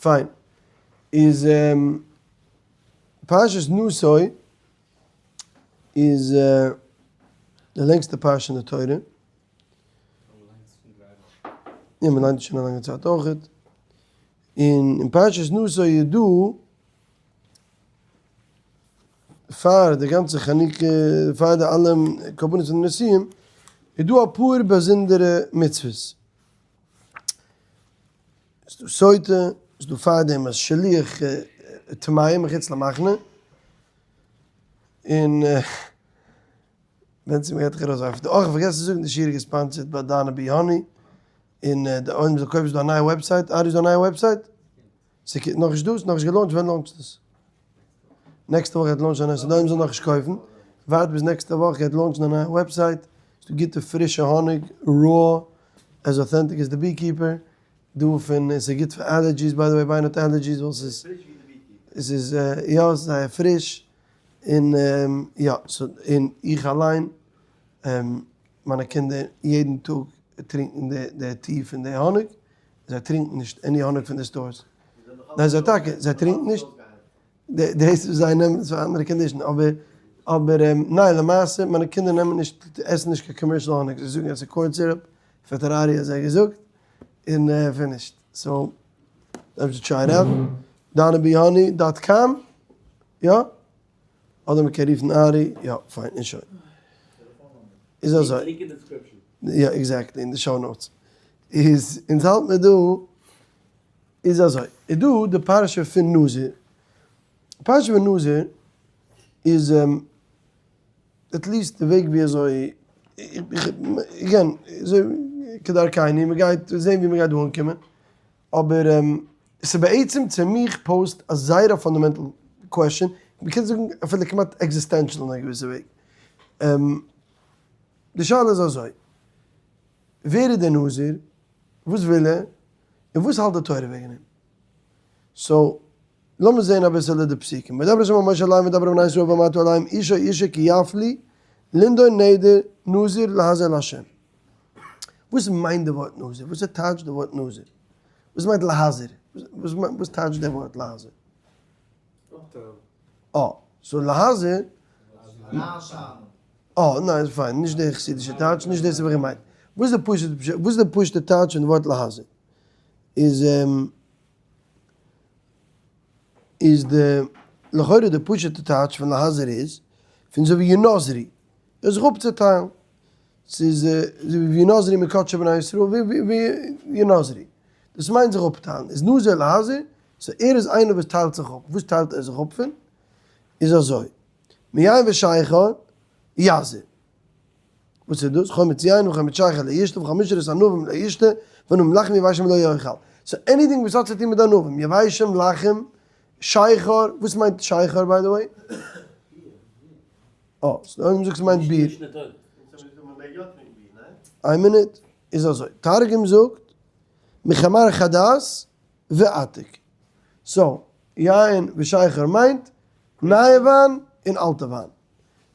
פיין. איז פרשת נשא איז די לענגסטע פרשה אין די תורה. יא, מען ליינט עס שוין א לאנגע צייט אויכעט. און אין פרשת נשא איז דא פאר די גאנצע חנוכה, פאר די אלע קרבנות פון די נשיאים, איז דא אפאר באזונדערע מצוות. ס'איז דא סוטה, ס'איז דא פארדעם אז שילוח טמאים מחוץ למחנה, און ווען צו מ'גייט דיך ארויסווארפן. אוי כ'האב פארגעסן צו זאגן די שיעור איז געספאנסערט ביי דאנא בי האני, און די עולם זאל קויפן ס'איז דא א נייע website, ארי איז דא א נייע website? ס'איז נאכנישט דא? ס'איז נאכנישט געלאונטשט? ווען launch ט עס? נעקסטע וואך גייט launch ן א נייע, so די עולם זאל נאכנישט קויפן, ווארט ביז נעקסטע וואך גייט launch ן א נייע website, ס'דא גוטע פרישע האניג, raw, as authentic as the beekeeper, דא פון, און ס'איז גוט פאר allergies, by the way אויב איינער האט allergies ווייל ס'איז, ס'איז יא ס'איז זייער פריש, און יא, so און איך אליין, מיינע קינדער יעדן טאג טרינקן די tea פון די האניג, זיי טרינקן נישט any האניג פון די stores, ניין זיי טאקע, זיי טרינקן נישט, דאס וואס זיי נעמען איז פאר אנדערע condition, אבער אבער ניין למעשה מיינע קינדער נעמען נישט עסן נישט קיין commercial האניג, זיי זאגן אז ס'איז corn syrup, פעטער ארי האט זיי געזאגט, און finished, so דארף זיי try it out, דאנעביהאני dot com, יא? אדער מ'קען רופן ארי, יא פיין און שוין. איז אזוי. יא exactly אין די show notes. איז אונז האלט מיר דא, איז אזוי, איז דא די פרשה פון נזיר. פרשה פון נזיר איז at least די וועג ווי אזוי, again, אזוי כדרכינו, מ'גייט זען ווי מ'גייט דא אנקומען. אבער ס'איז בעצם צו מיך posed א זייער א fundamental question, מ'קען זאגן אפילו כמעט existential אין א געוויסע וועג. די שאלה איז אזוי, ווער איז דער נזיר? וואס וויל ער? און וואס האלט די תורה וועגן אים? so לאמיר זען אביסעלע די פסוקים. וידבר ה' אל משה לאמר דבר אל בני ישראל ואמרת אליהם איש או אשה כי יפליא לנדור נדר נזיר להזיר לה'. וואס מיינט די ווארט נזיר? וואס איז טייטש די ווארט נזיר? וואס מיינט להזיר? וואס טייטש די ווארט להזיר? אה, so להזיר. אה, ניין, פיין, נישט די חסידישע טייטש, נישט דאס האב איך געמיינט. וואס איז די פשוט'ע פשט, וואס איז די פשוט'ע טייטש פון די ווארט להזיר? איז איז די, לכאורה די פשוט'ע טייטש פון להזיר איז, פון אזוי ווי ינזרו, זיך אפצוטיילן. ס'איז אזוי ווי ינזרו מקדשי בני ישראל, ווי ינזרו. דאס מיינט זיך אפטיילן. איז נזיר להזיר, so ער איז איינער וואס טיילט זיך אפ. וואס טיילט ער זיך אפ פון? איז אזוי, מיין ושכר יזיר. וואס איז דאס? חומץ יין וחומץ שכר לא ישתה וכל משרת ענבים לא ישתה וענבים לחם יבשים לא יאכל. so anything וואס האט צו טון מיט ענבים, יבשים, לחם, שכר, וואס מיינט שכר by the way? אה, so דו זאגסט מיינט ביר. איין מינוט, איז אזוי, תרגום זאגט, מחמר חדת ועתיק. so, יין ושכר מיינט נייע וויין און אלטע וויין.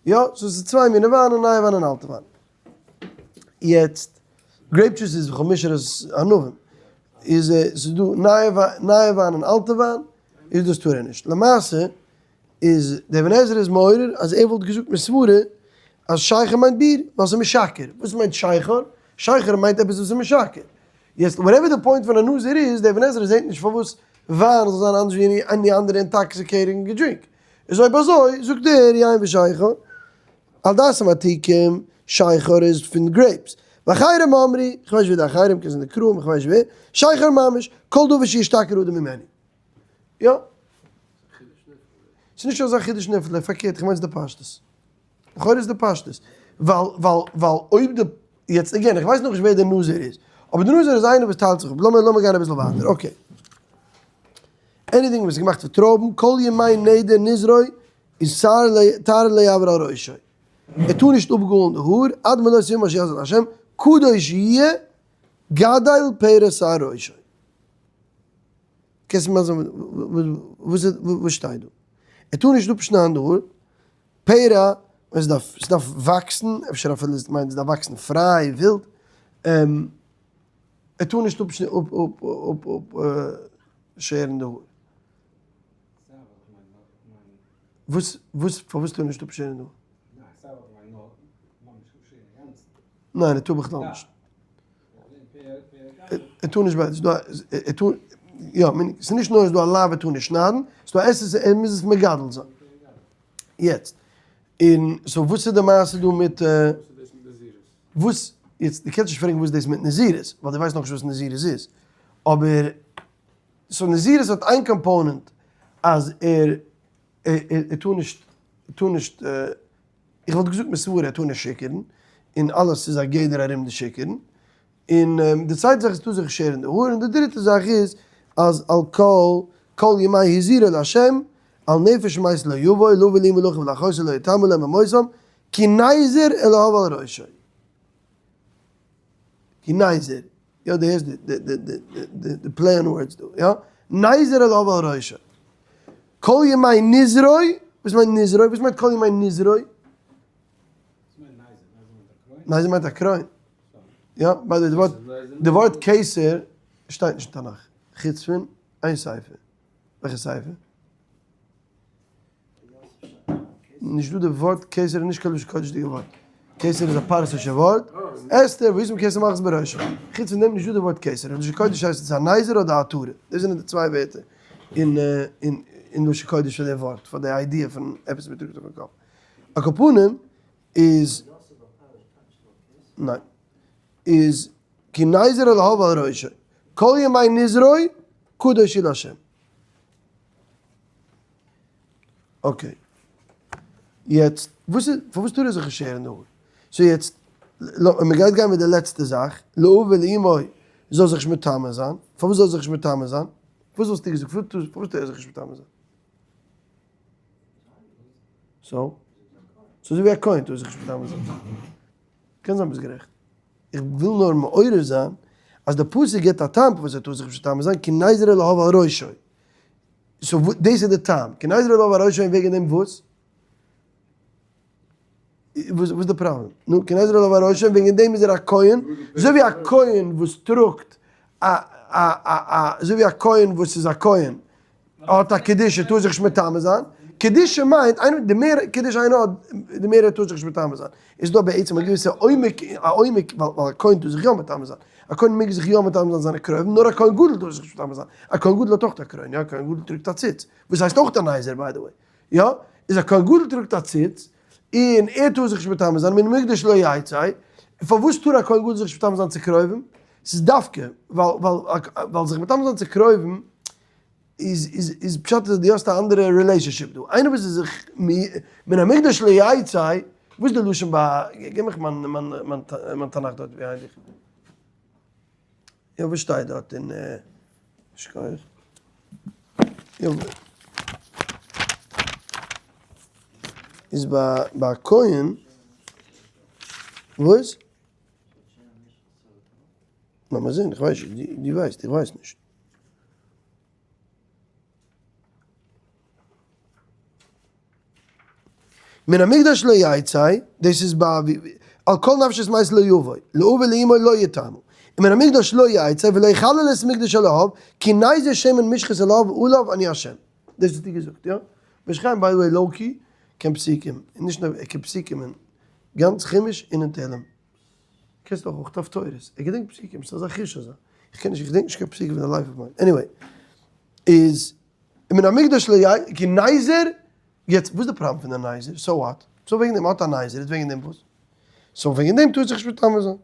יא, so ס'איז צוויי מיני וויינען, נייע וויין און אלטע וויין. יעצט, grape juice איז וכל משרת ענבים. איז ס'איז דא נייע וויין און אלטע וויין, איז דאס טאר ער נישט. למעשה איז דער אבן עזרא איז מעורר אז ער וואלט געזאגט מסברה אז שכר מיינט ביר ווייל ס'איז משכר. וואס מיינט שכר? שכר מיינט עפעס וואס איז משכר. יעצט whatever די point פון א נזיר איז, דער אבן עזרא זעט נישט פארוואס וויין זאל זיין אנדערש ווי any אנדערע intoxicating drink. איז אויב אזוי זאגט ער יין ושכר על דעת המעתיקים, שכר איז פון grapes. ואחרים אמרו, כ'ווייס נישט ווער די אחרים קען זיין די קראים כ'ווייס נישט ווער, שכר ממש, כל דבר שישתכר אדם ממנו. יא. ס'איז נישט אזא חידוש נפלא, פארקערט איך מיין ס'איז די פשטות. לכאורה איז די פשטות. ווייל ווייל ווייל אויב די, יעצט again איך ווייס נאכנישט ווער דער נזיר איז, אבער דער נזיר איז איינער וואס טיילט זיך אפ, לאמיר לאמיר גיין אביסל ווייטער, okay. Anything וואס איז געמאכט פון טרויבן, כל ימי נדר נזרו איז שער לא יעבור על ראשו. ער טאר נישט אפגאלן די האר, עד מלאות יום אשר יזיר לה', קדוש יהיה גדל פרע שער ראשו. קענסט מיר זאגן וואס שטייט דא? ער טאר נישט אפשניידן די האר, פרע, עס דארף עס דארף וואקסן, אפשר אפילו עס מיינט עס דארף וואקסן פריי ווילד, ער טאר נישט אפ אפ אפ אפ. שערן די האר. וואס וואס פארוואס טאר נישט אפשערן די האר? ניין ער טאר בכלל נישט. ער טאר נישט ביידע, ער טאר, יא, ס'איז נישט נאר איז דא א לאו ער טאר נישט שניידן, ס'איז דא א עשה ער מוז עס מגדל זיין. יעצט, און so וואס איז די מעשה דא מיט, וואס, יעצט דו קענסט נישט פרעגן וואס איז דאס מיט נזירות, ווייל דו ווייסט נאכנישט וואס נזירות איז, אבער, so נזירות האט איין component אז ער ער טאר נישט, טאר נישט, איך וואלט געזאגט מסברא ער טאר נישט שיכור'ן, און אלעס איז א גדר ארום די שיכור'ן, און די צווייטע זאך איז טאר זיך נישט שערן די האר, און די דריטע זאך איז אז על כל כל ימי הזהירו לה' על נפש מת לא יבוא, לאביו ולאמו ולאחיו ולאחותו לא יטמא להם במותם, כי נזר אלהיו על ראשו. כי נזר. יא דו הערסט די די די די די play on words דא, יא? נזר אלהיו על ראשו. כל ימי נזרו, וואס מיינט נזרו? וואס מיינט כל ימי נזרו? נזר מיינט א קרוין. יא, by the way, די ווארט כתר שטייט נישט אין תנך, חוץ פון איין ספר. וועלכע ספר? נישט דא די ווארט כתר איז נישט קיין לשון קודש'דיגע ווארט. כתר איז א פרס'ישע ווארט. אסתר וישם כתר מלכות בראשה. חוץ פון דעם נישט דא די ווארט כתר. אין לשון קודש הייסט עס א נזר אדער א עטרה. דאס זענען די צוויי ווערטער אין אין לשון קודש פאר די ווארט, פאר די idea פון עפעס מען טראגט אויפן קאפ. על כל פנים איז. ניין. איז כי נזר אלהיו על ראשו. כל ימי נזרו קדוש הוא לה'. okay. יעצט, וואס איז, פארוואס טאר ער זיך נישט שערן די האר? so יעצט, מען גייט גיין מיט די לעצטע זאך, לאביו ולאמו זאל זיך נישט מטמא זיין, פארוואס זאל ער זיך נישט מטמא זיין? וואס וואלסטו געזאגט, פארוואס טאר ער זיך נישט מטמא זיין? so? ס'אזוי ווי א כהן טאר זיך נישט מטמא זיין. קען זיין ביסט גערעכט. איך וויל נאר מעורר זיין אז די פסוק גיבט א טעם פארוואס ער טאר זיך נישט מטמא זיין, כי נזר אלהיו על ראשו. so דאס איז די טעם, כי נזר אלהיו על ראשו און וועגן דעם וואס? וואס איז די פראבלעם? נו, כי נזר אלהיו על ראשו און וועגן דעם איז ער א כהן, אזוי ווי א כהן וואס טראגט א א א א אזוי ווי א כהן וואס איז א כהן האט א קדושה טאר זיך נישט מטמא זיין, קדושה מיינט איינער די מער קדושה איינער האט די מער ער טאר זיך נישט מטמא זיין, איז דא בעצם א געוויסע עומק א עומק ווייל א כהן טאר זיך יא מטמא זיין, א כהן מעג זיך יא מטמא זיין זיינע קרובים נאר א כהן גדול טאר זיך נישט מטמא זיין, א כהן גדול האט אויך א קרוין יא א כהן גדול טראגט א ציץ וואס הייסט אויך א נזר by the way יא איז א כהן גדול טראגט א ציץ און ער טאר זיך נישט מטמא זיין מן המקדש לא יצא, פארוואס טאר א כהן גדול זיך נישט מטמא זיין צו קרובים? ס'איז דווקא ווייל ווייל ווייל זיך מטמא זיין צו קרובים איז איז איז פשט אז דו האסט א אנדערע relationship דא, איינער וואס איז זיך מן המקדש לא יצא, וואס איז די לשון ביי, גיב מיך מיין מיין מיין תנך דארט behind דיך. יא וואס שטייט דארט אין שכוח. יא איז ביי ביי כהן וואס? לאמיר זען, איך ווייס נישט, דו ווייסט, איך ווייס נישט. מן המקדש לא יצא, דאס איז ביי על כל נפשות מת לא יבוא, לאביו ולאמו לא יטמא. ומן המקדש לא יצא ולא יחלל את מקדש אלהיו, כי נזר שמן משחת אלהיו עליו אני השם. דאס האט איר געזאגט, יא? בן איש חי by the way low-key קען פסוקים, און נישט נאר ער קען פסוקים אין גאנץ חומש און אין תהלים. קענסט דאך אויך הפטורות, ער געדענקט פסוקים, ס'איז אזא חוש אזא, איך קען נישט, איך געדענק נישט קיין פסוקים פון די life of mine, anyway, איז ומן המקדש לא יצא, כי נזר, יעצט וואס איז די פראבלעם פון די נזר, so what, so וועגן דעם האט א נזר, איז וועגן דעם וואס? so וועגן דעם טאר זיך נישט מטמא זיין.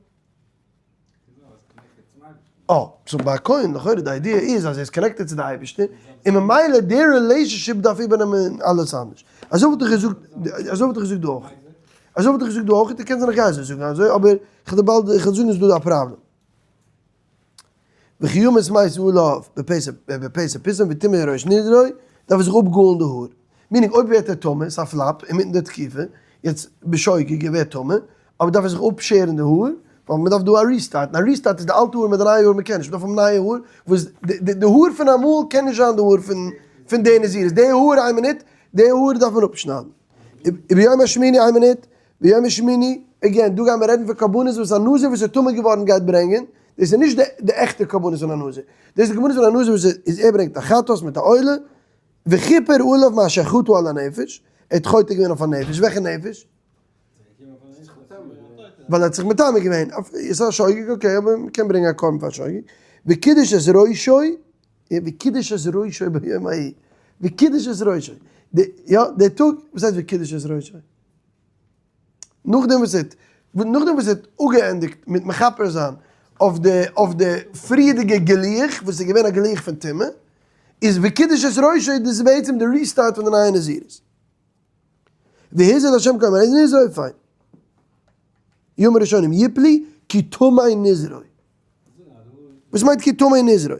אה, so ביי א כהן לכאורה די idea איז אז ער איז connected צו די אייבערשטער, און ממילא די relationship דארף איבערנעמען אלעס אנדערש. אזוי וואלט איך געזאגט, אזוי וואלט איך געזאגט דא אויך. אזוי וואלט איך געזאגט דא אויך, דו קענסט זיך נאך אזוי זאגן אזוי, אבער איך וועל באלד, איך וועל זאגן איז דא א פראבלעם. וכי ימות מת עליו בפתע פתאום וטמא ראש נזרו, דארף ער זיך אפגאלן די האר. meaning אויב ווערט ער טמא, ס'איז א flap אינמיטן די תקופה, יעצט בשוגג ער ווערט טמא, אבער דארף ער זיך אפשערן די האר, ווייל מ'דארף דא א restart, און א restart איז די אלטע האר מיט די נייע האר, מ'קען נישט, מ'דארף האבן נייע האר, וואס די האר פון אמאל קען נישט זיין די האר פון די נזירות, די האר איין מינוט, די האר דארף מען אפשניידן. וביום השמיני איין מינוט, ביום השמיני, again, דא גייען מיר רעדן פון קרבנות וואס א נזיר וואס איז טמא געווארן גייט ברענגען. דאס איז נישט די עכטע קרבנות פון א נזיר, דאס איז די קרבנות פון א נזיר וואס איז ער ברענגט א חטאת מיט א עולה, וכיפר עליו מאשר חטא על הנפש, ער האט חוטא געווען אויף א נפש, וועלכע נפש? ווייל ער האט זיך מטמא געווען, איז א שוגג okay אבער מען קען ברענגען א קרבן פאר שוגג, וקידש את ראשו, וקידש את ראשו ביום ההוא, וקידש את ראשו, יא די טאג, וואס הייסט וקידש את ראשו? נאכדעם וואס ער האט, נאכדעם וואס ער האט אפגעענדיגט מיט מכפר זיין אויף די, אויף די פריערדיגע גילוח וואס איז געווען א גילוח פון טומאה, איז וקידש את ראשו, דאס איז בעצם די restart פון די נייע נזירות. והזיר לה' כל הרי נזרו, פיין. ימים הראשונים יפלו כי טמא נזרו. וואס מיינט כי טמא נזרו?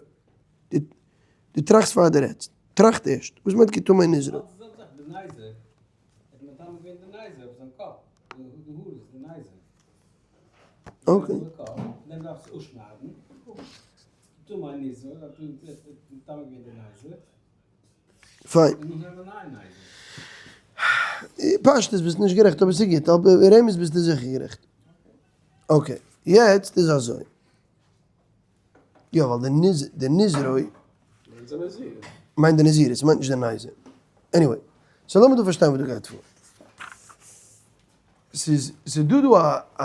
דו טראכסט פאר דו רעדסט. טראכט ערשט. וואס מיינט כי טמא נזרו? Okay. פיין. פשטות ביסט נישט גערעכט אבער ס'איז גוט, אבער רמז ביסטו זיכער גערעכט. Okay, יעצט איז אזוי. יא ווייל די נז די נזרוי מיינט די נזירות, מיינט נישט די נזיר. Anyway, so לאמיר דא פארשטיין וואס דא גייט פאר. ס'איז ס'איז דא דא א א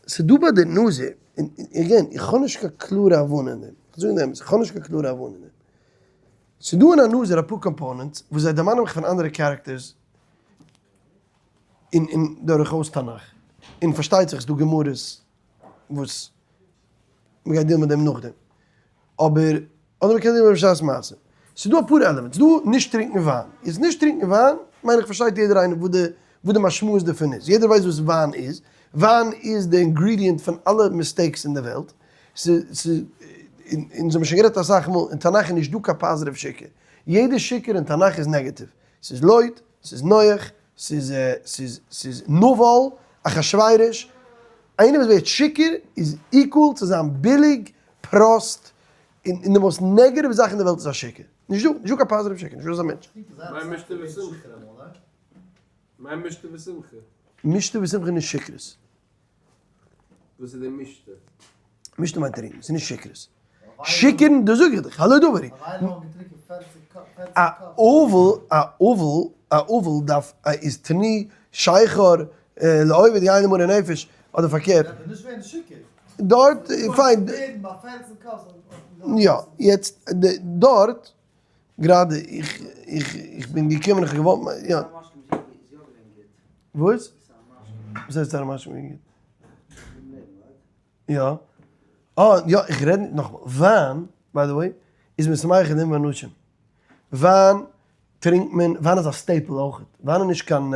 ס'איז דא ביי די נזיר, און again איך האב נישט קיין קלארע הבנה אין דעם, איך זאג דיר די אמת איך האב נישט קיין קלארע הבנה אין דעם. ס'איז דא אין א נזיר אפאר components וואס זיי דערמאנען מיך פון אנדערע characters אין אין דורכאויס תנך, און פארשטייט זיך ס'איז דא גמרות וואס מ'גייט deal ן מיט דעם נאכדעם, אבער אדער מ'קען deal ן מיט בשעת מעשה. ס'איז דא אפאר elements, דא נישט טרינקען וויין, איז נישט טרינקען וויין מיין איך פארשטייט יעדער איינער וואס די וואס די משמעות דערפון איז, יעדער ווייסט וואס וויין איז, וויין איז די ingredient פון אלע mistakes אין די וועלט, ס'איז אונז האבן שוין גערעדט אסאך מאל, אין תנך איז נישט דא קיין positive שיכור, יעדע שיכור אין תנך איז negative, ס'איז לוט, ס'איז נח, ס'איז ס'איז ס'איז נבל, אחשורוש, איינער וואס ווערט שיכור איז equal צו זיין ביליג, פראסט, און און די most negative זאך אין די וועלט איז א שיכור. נישט דא, נישט דא קיין positive שיכור, נישט דא אזא מענטש. מיין משתה ושמחה. מיין משתה ושמחה. משתה ושמחה איז נישט שיכרות. וואס איז די משתה? משתה מיינט טרינקען, ס'איז נישט שיכרות. שיכור'ן, דאס זאג איך דיך, הלא דבר הוא. א אבל, א אבל, א אבל דארף, איז תני שכר לעובד יין למרי נפש, אדער פארקערט. דארט, פיין. יא, יעצט, דארט, גראדע, איך, איך, איך בין געקומען, איך האב געוואלט, יא. וואס? וואס הייסט שר המשקים איז גוט? יא. אה, יא, איך רעד נישט, נאכאמאל, וויין, by the way, איז משמח אדם ואנשים. וויין טרינקט מען, וויין איז א staple אויך. וויין איז נישט קיין,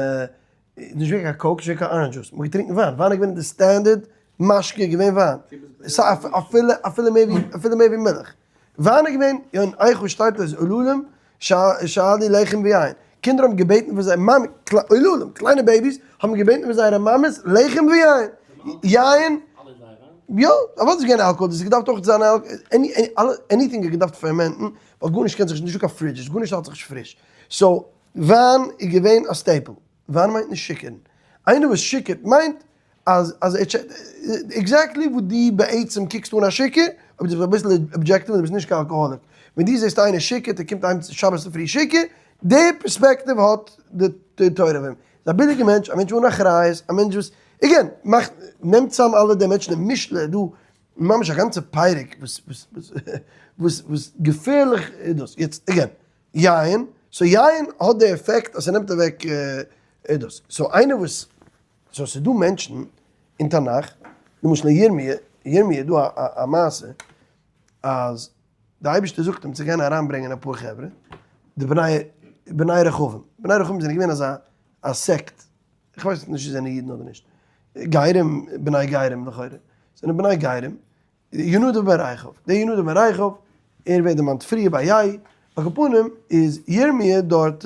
נישט ווי קיין Coke, נישט ווי קיין orange juice. מ'האט געטרינקן וויין. וויין איז געווען די standard משקה איז געווען וויין. אפילו, אפילו מער ווי, אפילו מער ווי מילך. וויין איז געווען, יא אין איכה שטייט אז עוללים שאלו לחם ויין. קינדער האבן געבעטן פון זייער מאמע, עוללים, קליינע babies, האבן געבעטן פון זייערע מאמעס לחם ויין. יין, יא, אוודאי איז געווען אלקאהאל, דאס איז געדארפט אויך זיין אלקאהאל, anything האט געדארפט ferment ן, ווייל גארנישט קען זיך, נישטא קיין fridges, גארנישט האלט זיך נישט פריש. So, וויין איז געווען א staple. וויין מיינט נישט שיכור'ן. איינער וואס שיכור'ט מיינט אז אז ער exactly וואס דו בעצם קוקסט אן א שיכור, אויב דו ביסט אביסל objective און דו ביסט נישט קיין alcoholic, ווען דו זעסט איינער שיכור'ט ער קומט אהיים שבת צופרי שיכור, די פערספעקטיוו האט די תורה אויף אים. איז א ביליגע מענטש, א מענטש אן אחריות, א מענטש וואס, again, מאכט, נעמט צאם אלע די מענטשן אין משלי דא, ממש א גאנצע פרק וואס וואס וואס וואס געפערליך איז דאס. יעצט, again, יין, so יין האט די עפעקט אז ס'נעמט אוועק דאס. So איינער וואס so ס'איז דא מענטשן אין תנך, למשל אין ירמי', ירמי' איז דא א מעשה אז די אייבערשטער זאגט אים צו גיין אריינברענגען אפאר חברה, די בני בני רכבים, בני רכבים זענען געווען אזא א sect, איך ווייס נישט צו זענען אידן אדער נישט, גרים, בני גרים לכאורה, זענען בני גרים, יונדב בן רכב, דער יונדב בן רכב, ער ווערט דערמאנט פריער ביי יי, על כל פנים איז ירמי' דארט,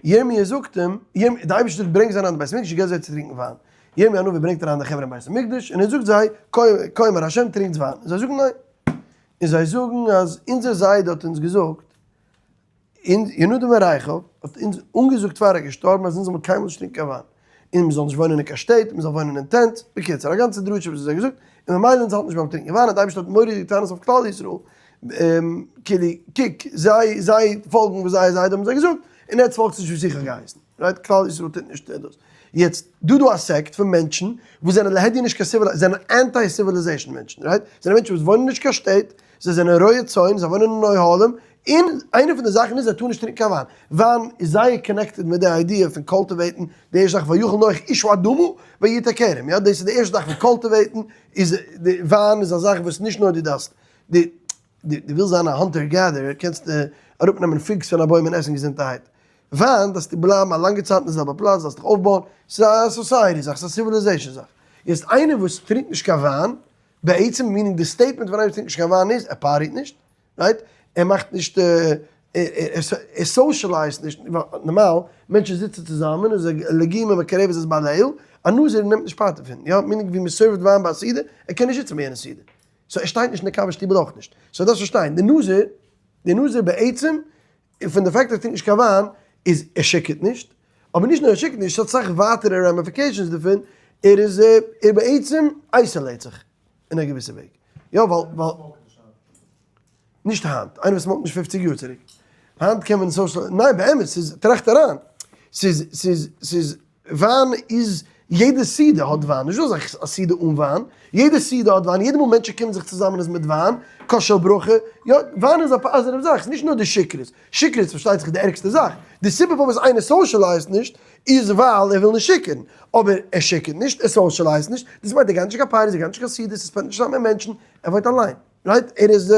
ירמי' זאגט אים, די אייבערשטער זאגט ברענג זיי אריין אין בית המקדש, געב זיי צו טרינקען וויין, ירמי' הנביא ברענגט אריין די חברה אין בית המקדש, און ער זאגט זיי, כה אמר ה' טרינקטס וויין, און זיי זאגן ניין, און זיי זאגן אז אונזער זיידע האט אונז געזאגט, און יונדב בן רכב האט אונז אנגעזאגט פאר ער איז געשטארבן אז אונז זאל מען קיינמאל נישט טרינקען קיין וויין. און מ'זאל נישט וואוינען אין קיין שטעט, מ'זאל וואוינען אין tents, בקיצור א גאנצע דרשה וואס זיי האבן געזאגט, און ממילא אונז האלט נישט ביים טרינקען וויין, האט די אייבערשטער האט מורא'דיגע טענות אויף כלל ישראל, כאילו קוק זיי זיי פאלגן וואס זייער זיידע האבן זיי געזאגט, און עטץ פאלגטס נישט וואס איך האב געהייסן, right? כלל ישראל טוט נישט דאס. יעצט דא דא א sect פון מענטשן וואס זענען להדיא נישט קיין civilized, זענען anti civilization מענטשן, right? זענען מענטשן וואס וואוינען נישט קיין שטעט, זיי זענען רועי צאן, זיי וואוינען אין אוהלים, און איינע פון די זאכן איז זיי טארן נישט טרינקען קיין וויין. וויין איז זייער connected מיט די idea פון cultivate ן, די ערשטע זאך ויחל נח איש האדמה ויטע כרם, יא דאס איז די ערשטע זאך פון cultivate ן, איז די וויין איז א זאך וואס נישט נאר דו דארפסט, דו דו ווילסט זיין א hunter gatherer קענסטו אראפנעמען figs פון א בוים און עסן געזונטערהייט. וויין דארפסטו בלייבן א לאנגע צייט אין די זעלבע פלאץ, דארפסט דיך אויפבויען, ס'איז א society זאך, ס'איז א civilization זאך. יעצט איינער וואס טרינקט נישט קיין וויין, בעצם meaning די statement פון איינער וואס טרינקט נישט קיין וויין איז, ער party ט נישט, right? ער מאכט נישט, ער socialize ט נישט, נארמאל מענטשן זיצן צוזאמען און זיי לגימה מקרבת את בעליה, א נזיר נעמט נישט part דערפון, יא? meaning ווי מען serve ט וויין ביי א סעודה, ער קען נישט זיצן ביי יענע סעודה, so ער שטייט נישט אין די קאווע שטיבל אויך נישט, so דארפסט פארשטיין, די נזיר, די נזיר בעצם, פון די fact ער טרינקט נישט קיין וויין, איז ער שיכור'ט נישט, אבער נישט נאר ער שיכור'ט נישט, ס'האט סאך ווייטערע ramifications דערפון, ער איז, ער בעצם isolate זיך אין א געוויסע וועג, יא ווייל, ווייל. נישט היינט, איינער וואס smoke ט נישט 50 יאר צוריק. היינט קען מען social, ניין באמת, ס'איז, טראכט אריין, ס'איז, ס'איז, ס'איז, וויין איז, יעדע סעודה האט וויין, נישט דא אזא א סעודה אן וויין, יעדע סעודה האט וויין, יעדע מאל מענטשן קומען זיך צוזאמען איז מיט וויין, כוס של ברכה, יא, וויין איז א positive זאך, ס'איז נישט נאר די שכרות, שכרות פארשטייט זיך איז די ערגסטע זאך, די סיבה פארוואס איינער socialize ט נישט איז ווייל ער וויל נישט שיכור'ן, אבער ער שיכור'ט נישט, ער socialize ט נישט, דאס מיינט ער גייט נישט קיין parties, ער גייט נישט קיין סעודות, ער spend ט נישט צייט מיט מענטשן, ער וואוינט אליין. right? ער איז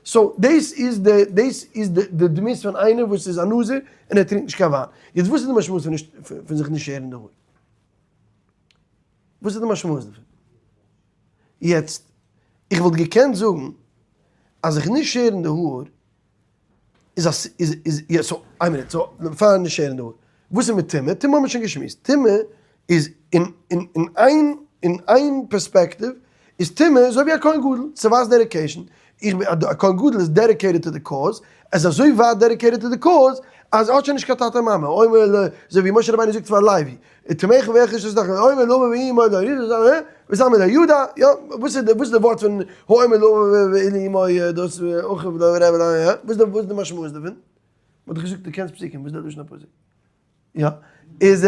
so דאס איז די דאס איז די די דמות פון איינער וואס איז א נזיר און ער טרינקט נישט קיין וויין. יעצט וואס איז די משמעות פון נישט פון זיך נישט שערן די האר? וואס איז די משמעות דערפון? יעצט איך וואלט געקענט זאגן אז זיך נישט שערן די האר איז א איז איז יא so איין מינוט so פאר נישט שערן די האר וואס איז מיט טומאה? טומאה האבן מיר שוין געשמועסט טומאה איז אין אין אין איין אין איין פערספעקטיוו איז טומאה אזוי ווי א כהן גדול ס'ווייזט dedication איך בין א כהן גדול איז dedicated to the cause ער איז אזוי ווייט dedicated to the cause אז ער האט שוין נישט קיין טאטע מאמע אומר ל אזוי ווי משה רבינו זאגט פאר לוי טמאך ואיך איש את אומר לא ואימא לא וזמי לא ידע יא וואס איז די וואס איז די ווארט פון האומר לא ואימא דאס אויך לא רעב לא יא וואס די וואס די משמעות דערפון מ'האט דאך געזאגט דו קענסט פסוקים וואס איז די לשון הפסוק יא איז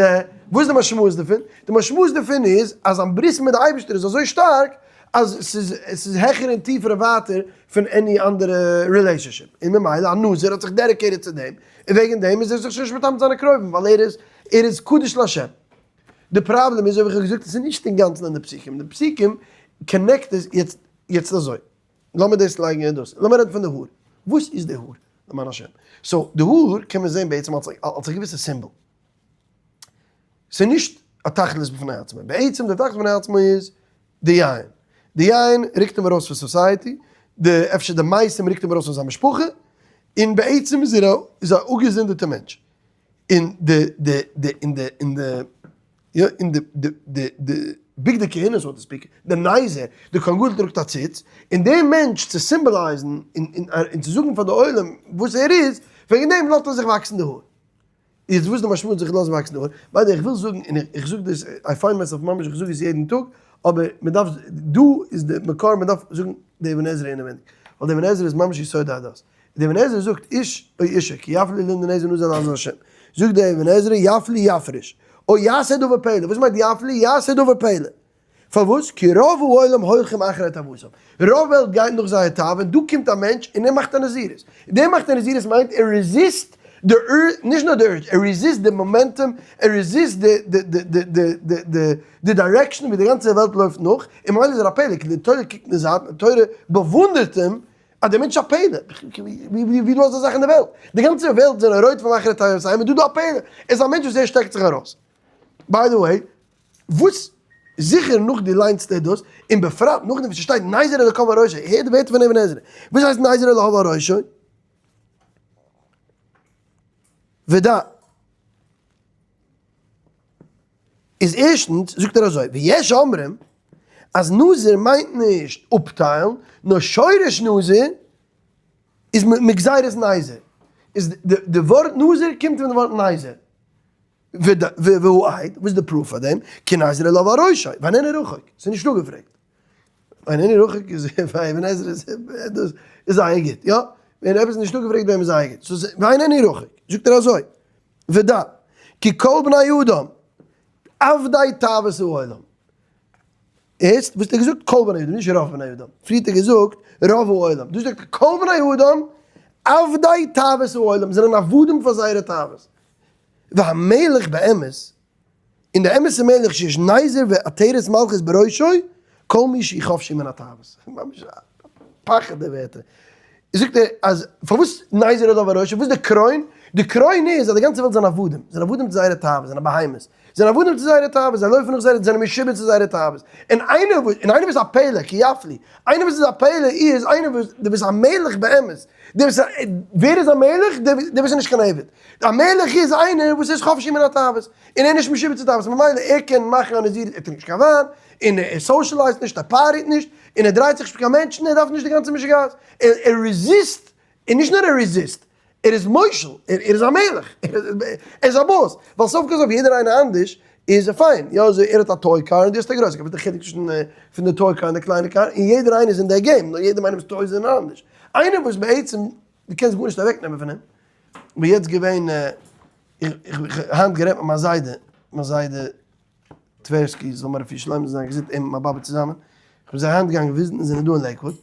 וואס איז די משמעות דערפון די משמעות דערפון איז אז זיין ברית מיט די אייבערשטער איז אזוי שטארק אז ס'איז ס'איז העכער און טיפער און ווייטער פון any אנדערע relationship און ממילא א נזיר האט זיך dedicated צו דעם און וועגן דעם איז ער זיך שוין נישט מטמא מיט זיינע קרובים ווייל ער איז ער איז קדוש לה'. די פראבלעם איז אזוי ווי איך האב געזאגט עס איז נישט אינגאנצן אין די פסוקים, די פסוקים connect עס יעצט יעצט אזוי לאמיר דאס לייגן אין דאס לאמיר רעדן פון די האר וואס איז די האר למען השם so די האר קען מען זען בעצם אלס אלס א געוויסע סימבאל ס'איז נישט א תכלית בפני עצמו בעצם די תכלית בפני עצמו איז די יין די יין רוקט אים ארויס פון society די אפשר די מעשים רוקט אים ארויס פון זיין משפחה און בעצם איז ער א איז א אפגעזונדערטע מענטש. און די די די און די און די יא און די די די די בגדי כהונה so to speak, די נזר, די כהן גדול טראגט א ציץ, און דער מענטש צו symbolize ן און און און צו זאגן פאר די עולם וואס ער איז, וועגן דעם לאזט ער זיך וואקסן די האר. יעצט וואס איז די משמעות זיך לאזן וואקסן די האר? by the way איך וויל זאגן און איך זאג דאס I find myself ממש איך זאג עס יעדן טאג, אבער מען דארף דא איז די מקור מען דארף זאגן די אבן עזרא אינעווייניג, ווייל די אבן עזרא איז ממש יסוד הדת. דער אבן עזרא זאגט איש או אישה כי יפליא לנדור נזר נזיר לעזר השם, זאגט דער אבן עזרא יפליא יפריש, או יעשה דבר פלא, וואס מיינט יפליא? יעשה דבר פלא, פארוואס? כי רוב העולם הולכים אחרי תאוותם, רוב וועלט גייט נאך זייער תאווה, און דא קומט א מענטש און ער מאכט א נזירות, דער מאכט א נזירות מיינט ער resist די urge, נישט נאר די urge, ער resist די momentum, ער resist די די די די די די די די direction ווי די גאנצע וועלט לויפט נאך, און ממילא איז ער א פלא, כי די תורה קוקט אין די זייט, די תורה באוואונדערט אים, אז דער מענטש איז א פלא, ווי דא אזא זאך אין די וועלט? די גאנצע וועלט זענען רויט פון אחרי תאוות און דא דא א פלא, ער איז א מענטש וואס ער שטעקט זיך ארויס. by the way, וואס זיכער נאך דו ליינסט דאס, און בפרט נאכדעם וואס ס'שטייט נזר אלוקיו על ראשו, הער די ווערטער פון אבן עזרא, וואס הייסט נזר אלוקיו על ראשו? ודע. איז ערשטנס זאגט ער אזוי, ויש אומרים אז נזיר מיינט נישט אפטיילן, נאר שורש נזיר איז מגזירת נזר, איז די ווארט נזיר קומט פון די ווארט נזר. והוא עד, וואס איז די proof פאר דעם? כי נזר עליו על ראשו, ואיננו רחוק, ס'איז נישט אפגעפרעגט. ואיננו רחוק איז אבן עזרא איז דאס איז זייער גוט, יא? ווען עפעס איז נישט אפגעפרעגט ביי אים איז זייער גוט. so ואיננו רחוק, זאגט ער אזוי, ודע, כי כל בני אדם עבדי תאוות העולם. הערסט וואס האט ער געזאגט? כל בני אדם, נישט רוב בני אדם. פריער האט ער געזאגט רוב העולם. דא זאגט ער כל בני אדם עבדי תאוות העולם, זענען עבדים פאר זייערע תאוות. והמלך באמת, און דער אמת'ער מלך שיש נזר ועטרת מלכות בראשו, כל מי שהוא חפשי מן התאוות. ממש א פחד די ווערטער. זאגט ער אז פארוואס נזר עליו בראשו, וואס איז די קרוין? די קרוין איז אז די גאנצע וועלט זענען עבדים, זענען עבדים צו זייערע תאוות, זענען בהמות. זענען עבדים צו זייערע תאוות, זיי לויפן נאך זייערע, זענען משועבד צו זייערע תאוות. און איינער וואס, און איינער וואס איז א פלא, כי יפליא, איינער וואס איז א פלא איז איינער וואס, דער וואס איז א מלך באמת. דער וואס איז, ווער איז א מלך? דער וואס איז נישט קיין עבד. א מלך איז איינער וואס איז חפשי מן התאוות, און ער איז נישט משועבד צו תאוות, ממילא ער קען מאכן א נזירות, ער טרינקט נישט קיין וויין, און ער socialize ט נישט, ער party ט נישט, און ער דרייט זיך נישט מיט קיין מענטשן, ער דארף נישט די גאנצע משוגעת. ער resist, און נישט נאר ער resist, ער איז מושל, ער איז א מלך, ער איז א boss, ווייל סוף כל סוף יעדער איינער אנדערש איז פיין, יא אזוי ער האט א toy car און דו האסט א גרויסע קאר, וואס איז די חילוק צווישן פון די toy car און די קליינע קאר, און יעדער איינער איז אין די game, נאר יעדער איינעמ'ס toys זענען אנדערש, איינער וואס בעצם דו קענסט גארנישט אוועק נעמען פון אים, כ'בין יעצט געווען, איך האב היינט גערעדט מיט מיין זיידע, מיין זיידע טווערסקי זאל מיר רפואה שלמה זיין געזונט אים מיט מיין באבע צוזאמען, כ'בין זיי היינט געגאנגען visit ן זענען דא אין לעיקוואד,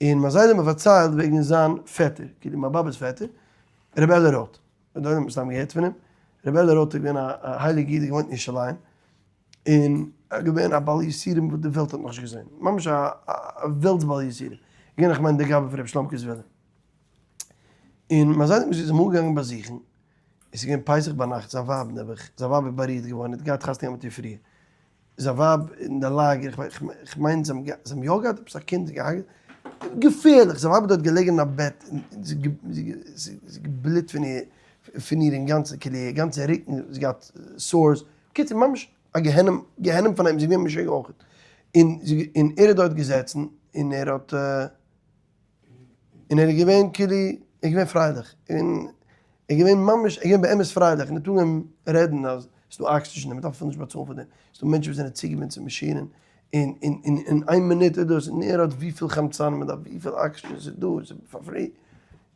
און מיין זיידע האט מיר פארציילט וועגן זיין פעטער, כאילו מיין באבע'ס פעטער, רבי אלי' רוט, און דא האט מען מסתם געהערט פון אים, רבי אלי' רוט איז געווען א הייליגע איד, געוואוינט אין ירושלים, און געווען א בעל יסורים וואס די וועלט האט נאכנישט געזען, ממש א וועלטס בעל יסורים, געווען איך מיין דער גבאי פון רבי שלומ'קע זוויהלער. און מיין זיידע האט מיר געזאגט, איז אמאל געגאנגען באזוכן, עס איז געווען פסח ביינאכט, זיין ווייב נעבעך, זיין ווייב איז בארירט געווארן, ער האט געהאט חתונה געהאט מיט איר פריער, זיין ווייב אין די לאגער, איך מיין זיי האבן יא געהאט עפעס א קינד, געפערליך, זיין ווייב איז דארט געלעגן אין א בעט, און זי האט געבלוט פון איר, פון איר אינגאנצן, כאילו איר גאנצע רוקן, זי האט געהאט sores, בקיצור ממש א גיהנום, גיהנום פון אים, זי איז געווען משוגע אויך, און ער איז דארט געזעצן, און ער האט. און ער איז געווען כאילו, ער איז געווען פרייליך, און ער איז געווען ממש, ער איז געווען באמת פרייליך, און ער האט אנגעהויבן רעדן אז ס'איז דא אקסידזשען און מ'דארף אפילו נישט באצאלן פאר דעם, ס'איז דא מענטשן וואס זענען צוגעבינדן צו מאשינען, און און און אין איין מינוט איז דאס, און ער האט וויפיל חמצן מ'דארף, וויפיל אקסידזשען ס'איז דא, ס'איז פאר free,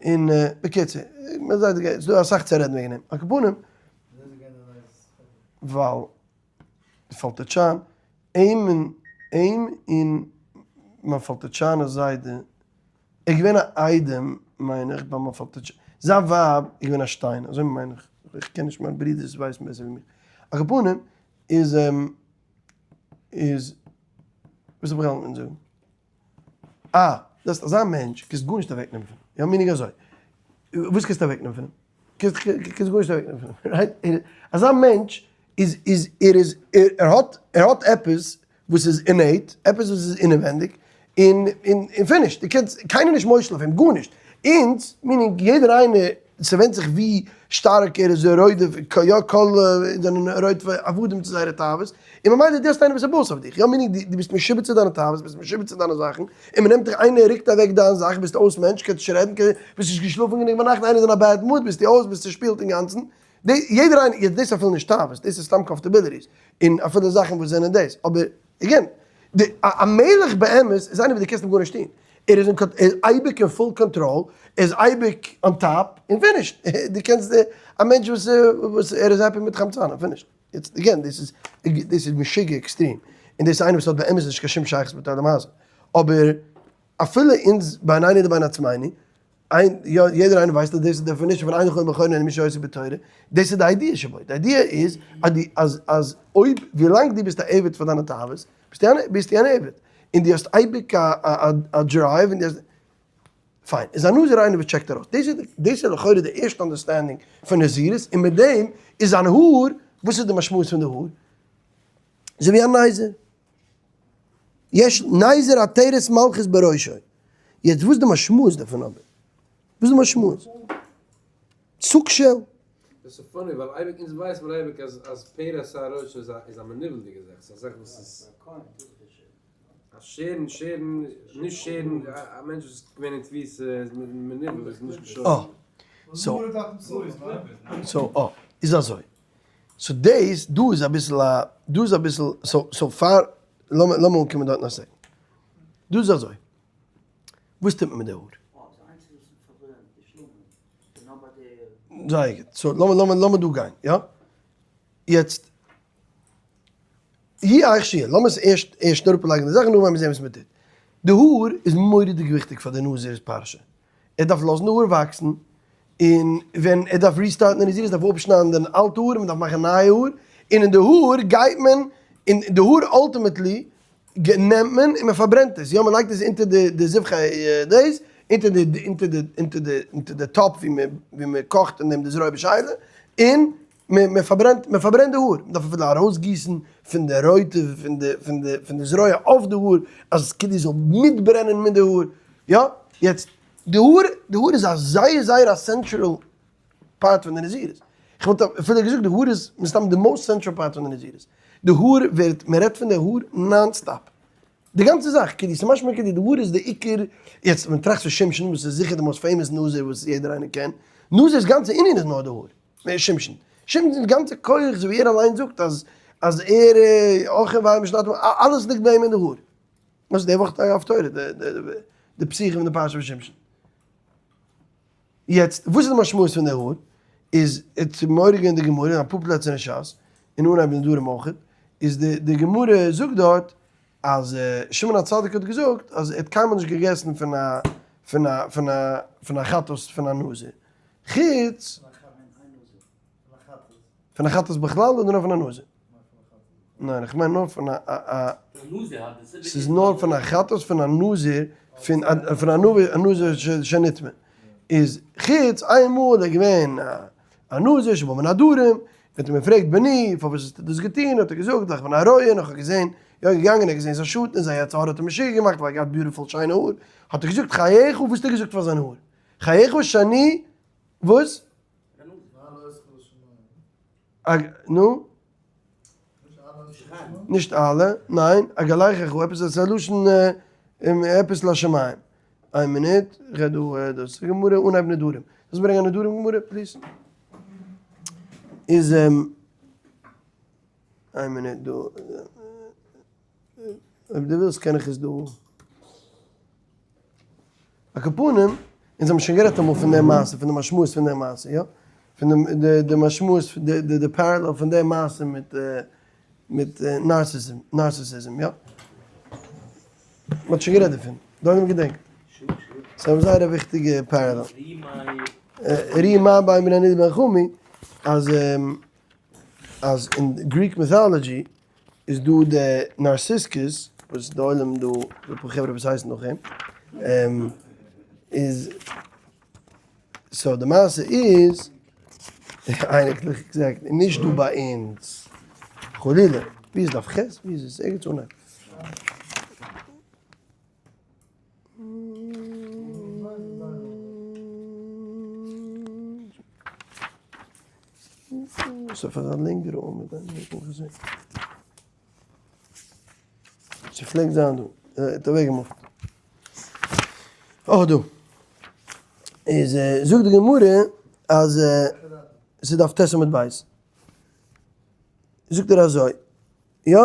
און בקיצור, ס'איז דא אסאך צו רעדן וועגן דעם, על כל פנים, ווייל פאלטיטשאן, אים און אים און מיין פאלטיטשאנער זיידע, ער איז געווען א איידעם מיין איך ביי מיין פאלטיטשאנער, זיין ווייב איז געווען א שטיין, אזוי מיין איך, איך קען נישט מיין ברודערס ווייסן בעסער ווי מיר, על כל פנים איז איז וואס האב איך געהאלטן אין זאגן? אה, דו האסט אזא מענטש, קענסט גארנישט אוועקנעמען פון אים, יא meaning אזוי, וואס קענסטו אוועקנעמען פון אים? קענסט גארנישט אוועקנעמען פון אים, right? אזא מענטש איז איז ער איז ער האט ער האט עפעס וואס איז innate, עפעס וואס איז אינעווענדיג, און און און finished, דו קענסט קיינער נישט מושל אויף אים, גארנישט, אונז, meaning יעדער איינער, ס'ווענדט זיך ווי שטארק ער איז רודף, יא כל זענען רודף עבדים צו זייערע תאוות, און ממילא דו האסט איינער וואס איז boss אויף דיך, יא meaning דו ביסט משועבד צו דיינע תאוות, ביסט משועבד צו דיינע זאכן, און מ'נעמט דיך איינער רוקט אוועק דיין זאך, ביסט אויס מענטש, קענסט נישט רעדן, ביסט נישט געשלאפן גענוג ביינאכט, איינער איז אין א bad mood, ביסטו אויס, ביסט צושפילט אינגאנצן, יעדער איינער, יעצט דאס איז אפילו נישט תאוות, דאס איז סתם comfortabilities, און אפילו זאכן וואס זענען דאס, אבער again, די א מלך באמת איז איינער וואס דו קענסט אים גארנישט טון, ער איז אין ער איז אייביג אין full control, ער איז אייביג on top, און finished, דו קענסט א מענטש וואס וואס ער איז happy מיט חמצן, finished. יעצט again, דאס איז דאס איז משוגע עקסטרים, און דאס איז איינער וואס האט באמת נישט קיין שום שייכות מיט עולם הזה, אבער אפילו אונז בינינו לבין עצמינו, איין יא יעדער איינער ווייסט אז דאס איז definition פון אין לך אלא בכונה אלא מי שעוסק בתורה, דאס איז די idea שבו, די idea איז אז די אז אז אויב ווילאנג דו ביסט א עבד פאר דיינע תאוות, ביסטו אן ביסטו אן עבד, און דו האסט אייביג א א א drive און דו האסט, פיין, איז א נזיר איינער וואס check ט ארויס, דאס איז דאס איז לכאורה די ערשטע understanding פון נזירות, און מיט דעם איז זיין האר, וואס איז די משמעות פון די האר? אזוי ווי א נזיר. יש נזר עטרת מלכות בראשו. יעצט וואס איז די משמעות דערפון אבער? וואס איז די משמעות? סוג של. דאס איז funny ווייל אייביג אונז ווייסט מען אייביג אז אז פרע שער ראשו איז א איז א מנוול'דיגע זאך, ס'איז א זאך וואס איז א שערן שערן נישט שערן א מענטש וואס איז געווען אין תפיסה איז מנוול איז נישט געשוירן. אה. so. so אה. איז אזוי. So דאס דא איז אביסל א, דא איז אביסל, so so פאר, לאמיר לאמיר אנקומען דארטן א second. דא איז אזוי, וואס טוט מען מיט די האר? זייער גוט, so לאמיר לאמיר לאמיר דא גיין, יא? יעצט, יהיה איך שיהיה, לאמיר עס ערשט ערשט אראפלייגן די זאכן נאכדעם וועלן מיר זען וואס מען טוט. די האר איז מורא'דיג וויכטיג פאר די נזיר'ס פרשה. ער דארף לאזן די האר וואקסן, און ווען ער דארף restart ן די נזירות דארף ער אפשניידן די אלטע האר און מען דארף מאכן נייע האר, און אין די האר גייט מען, און די האר ultimately נעמט מען און מען פארברענט עס, יא מען לייגט עס אונטער די די זבחי דאס, אונטער די אונטער די אונטער די אונטער די טאפ ווי מען ווי מען קאכט אין דעם די זרוע בשאלה, און מען מען פארברענט מען פארברענט די האר, מען דארף אפילו ארויסגיסן פון די רויטע פון די פון די פון די זרוע אויף די האר אז כאילו זאל מיטברענען מיט די האר, יא, יעצט די האר די האר איז א זייער זייער א central part פון די נזירות, איך וואלט אפילו געזאגט די האר איז מסתם די most central part פון די נזירות, די האר ווערט מען רעדט פון די האר non stop, די גאנצע זאך כאילו ס'איז משמע כאילו די האר איז די עיקר, יעצט ווען טראכסט פון שמשון וואס איז זיכער די most famous נזיר וואס יעדער איינער קען, נזיר'ס גאנצע ענין איז נאר די האר. מער שמשון. שמשונ'ס גאנצע כח אזוי ווי ער אליין זאגט אז אז ער אויך אין ווייל משנתו אלעס ליגט ביי אים אין די האר. דאס איז די וואך הפטורה די די די פתיחה פון די פרשה פון שמשון. יעצט וואס איז די משמעות פון די האר? איז איז מעורר געווען די גמרא אין אפאר פלעצער אין שס, אין אנהייב נדרים אויך, איז די די גמרא זאגט דארט אז שמעון הצדיק האט געזאגט אז ער האט קיינמאל נישט געגעסן פון א פון א פון א פון א חטאת פון א נזיר. חוץ פון א חטאת בכלל אדער נאר פון א נזיר? ניין איך מיין נאר פון א א ס'איז נאר פון א חטאת פון א נזיר פון פון א נזיר שנטמא איז חוץ איינמאל איז געווען א נזיר שבא מן הדרום האט אים געפרעגט בני פארוואס האסטו דאס געטון האט ער געזאגט איך בין א רועה און איך האב געזען יא געגאנגען ער האט געזען זיין שאטן און זיין יצר הרע האט אים משוגע געמאכט ווייל ער האט געהאט beautiful שיינע האר האט ער געזאגט חייך וואס האט ער געזאגט פאר זיין האר חייך שאני וואס? נו? נישט אלע, ניין, אגלחך, עפעס א לשון עפעס לשמים. איין מינוט, איך רעד דא דאס גמרא אנהייב נדרים. קענסט ברענגען א נדרים גמרא please? איז איין מינוט דא, אויב דו ווילסט קען איך עס דא. על כל פנים, אונז האבן שוין גערעדט אמאל פון די מעשה, פון די משמעות פון די מעשה, יא? פון די די די משמעות, די די די parallel פון די מעשה מיט מיט narcissism, narcissism, יא? מ'האט שוין גערעדט דערפון, די עולם געדענקט. ס'איז א זייער א וויכטיגע parallel. ראו מה בין בני נדה בן חמי, אז אז אין Greek mythology איז דא די נארסיסקוס וואס די עולם דא די פאר חברה וואס הייסן נאך אים איז so די מעשה איז אייניקלעך exactly נישט דא ביי אונז חלילה ווי איז דף ח' ווי איז עס ערגעץ אנהייב. ס'איז אויף א לענגערע עמוד, ס'פלעגט זיין דא, ער האט אוועק געמופט. אויך דא. איז זאגט די גמרא אז ס'איז דף ט' עמוד ב'. זאגט ער אזוי, יא?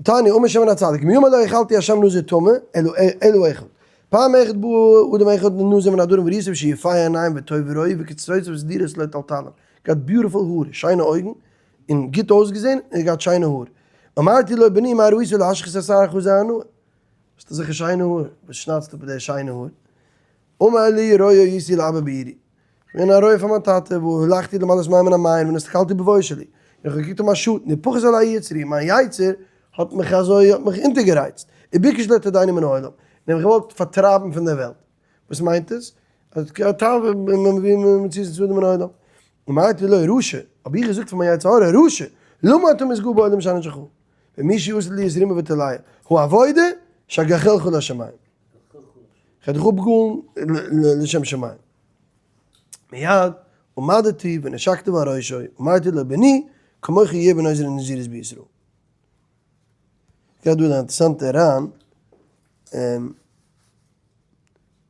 תניא אמר שמעון הצדיק מימי לא אכלתי אשם נזיר טמא אלא אלא אחד פעם אחת בא אדם אחד נזיר מן הדרום וראיתיו שיפה העיניים וטוב רואי וקצרותיו סדורות לו תלתלים געהאט beautiful האר שיינע אויגן און גוט אויסגעזען און געהאט שיינע האר אמרתי לו בני מה ראית להשחית את שערך זה הנאה האסט אזעלכע שיינע האר וואס שניידסטו אפ די שיינע האר אמר לי רועה הייתי לאבא בעירי כ'בין א רועה פאר מיין טאטע, והלכתי למלאות מים מן המעיין ונסתכלתי בבואה שלי, און כ'האב געקוקט אויף מיין שאטן, ופחת עלי יצרי, מיין יצר האט מיך אזוי האט מיך אונטערגערייצט, וביקש להטרידני מן העולם, און האט מיך געוואלט פארטרייבן פון דער וועלט. וואס מיינט עס? אז תאווה מביא מציאות צדדים מן העולם. אמרתי לו, רשע, האב איך געזאגט פאר מיין יצר הרע, רשע, למה אתה מתגאה בעולם שאינו שלך? ומי שעושה לי את רימה ותולעה, הוא עבודה שאגחלך לשמים. כ'וועל דיך אפגאלן לשם שמים. מיד עמדתי ונשקתיו על ראשו, אמרתי לו בני, כמוך יהיה בנזיר נזירות בישראל. גייט דא די אינטערעסאנטע ר"ן, ניין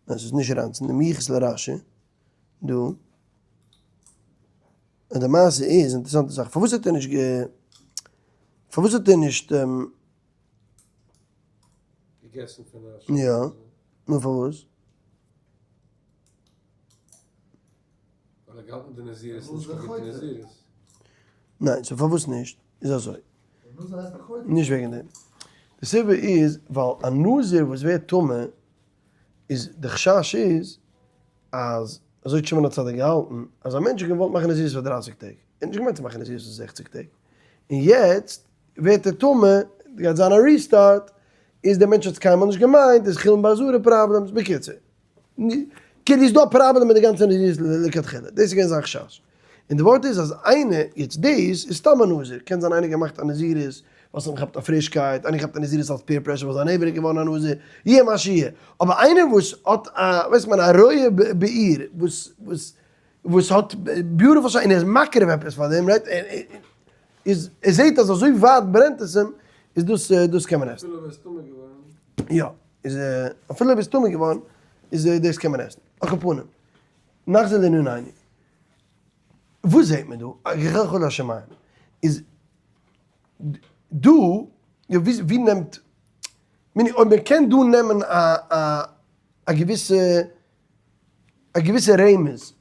ס'איז נישט ר"ן, ס'איז די מיוחס לרש"י, דא. און די מעשה איז, אינטערעסאנטע זאך, פארוואס האט ער נישט גע. פארוואס האט ער נישט. געגעסן פון א. יא, נו פארוואס? ווייל ער האט געהאלטן די נזירות נישט קיין גוטע נזירות. ניין, so פארוואס נישט? איז אזוי. נישט וועגן דעם. די סיבה איז ווייל א נזיר וואס ווערט טמא איז די חשש איז אז אזוי האט שמעון הצדיק געהאלטן אז א מענטש האט געוואלט מאכן נזירות פאר דרייסיג טעג, ער האט נישט געמיינט צו מאכן נזירות פאר זעכציג טעג, און יעצט ווערט ער טמא, גייט זיין א restart, איז דער מענטש האט עס קיינמאל נישט געמיינט, איז חולין בעזרה problems, בקיצור. כאילו איז דא א פראבלעם מיט די גאנצע נזירות לכתחילה, דאס איז געווען זיין חשש. און די ווארט איז אז איינער, יעצט דאס איז סתם א נזיר, קען זיין איינער געמאכט א נזירות ווייל ס'האט אים געכאפט א פרישקייט, איינער געכאפט א נזירות אלס peer pressure ווייל זיין neighbor איז געווארן א נזיר, יהיה מה שיהיה. אבער איינער וואס האט א, ווייסט מען, א רואה בעיר, וואס וואס וואס האט beautiful שיין, און ער איז מקריב עפעס פאר דעם, right, איז ער זעט אז אזוי ווייט ברענט עס אים, איז דאס דאס קען מען עסן. אפילו אויב ער איז טמא געווארן. יא, איז אפילו אויב איז טמא געווארן, איז דאס קען מען עסן. על כל פנים, נחזור לענינינו. וואס זעט מען דא? גחלחול השמים. איז דא, ווי נעמט, meaning אויב מען קען דא נעמען א א א געוויסע א געוויסע רמז,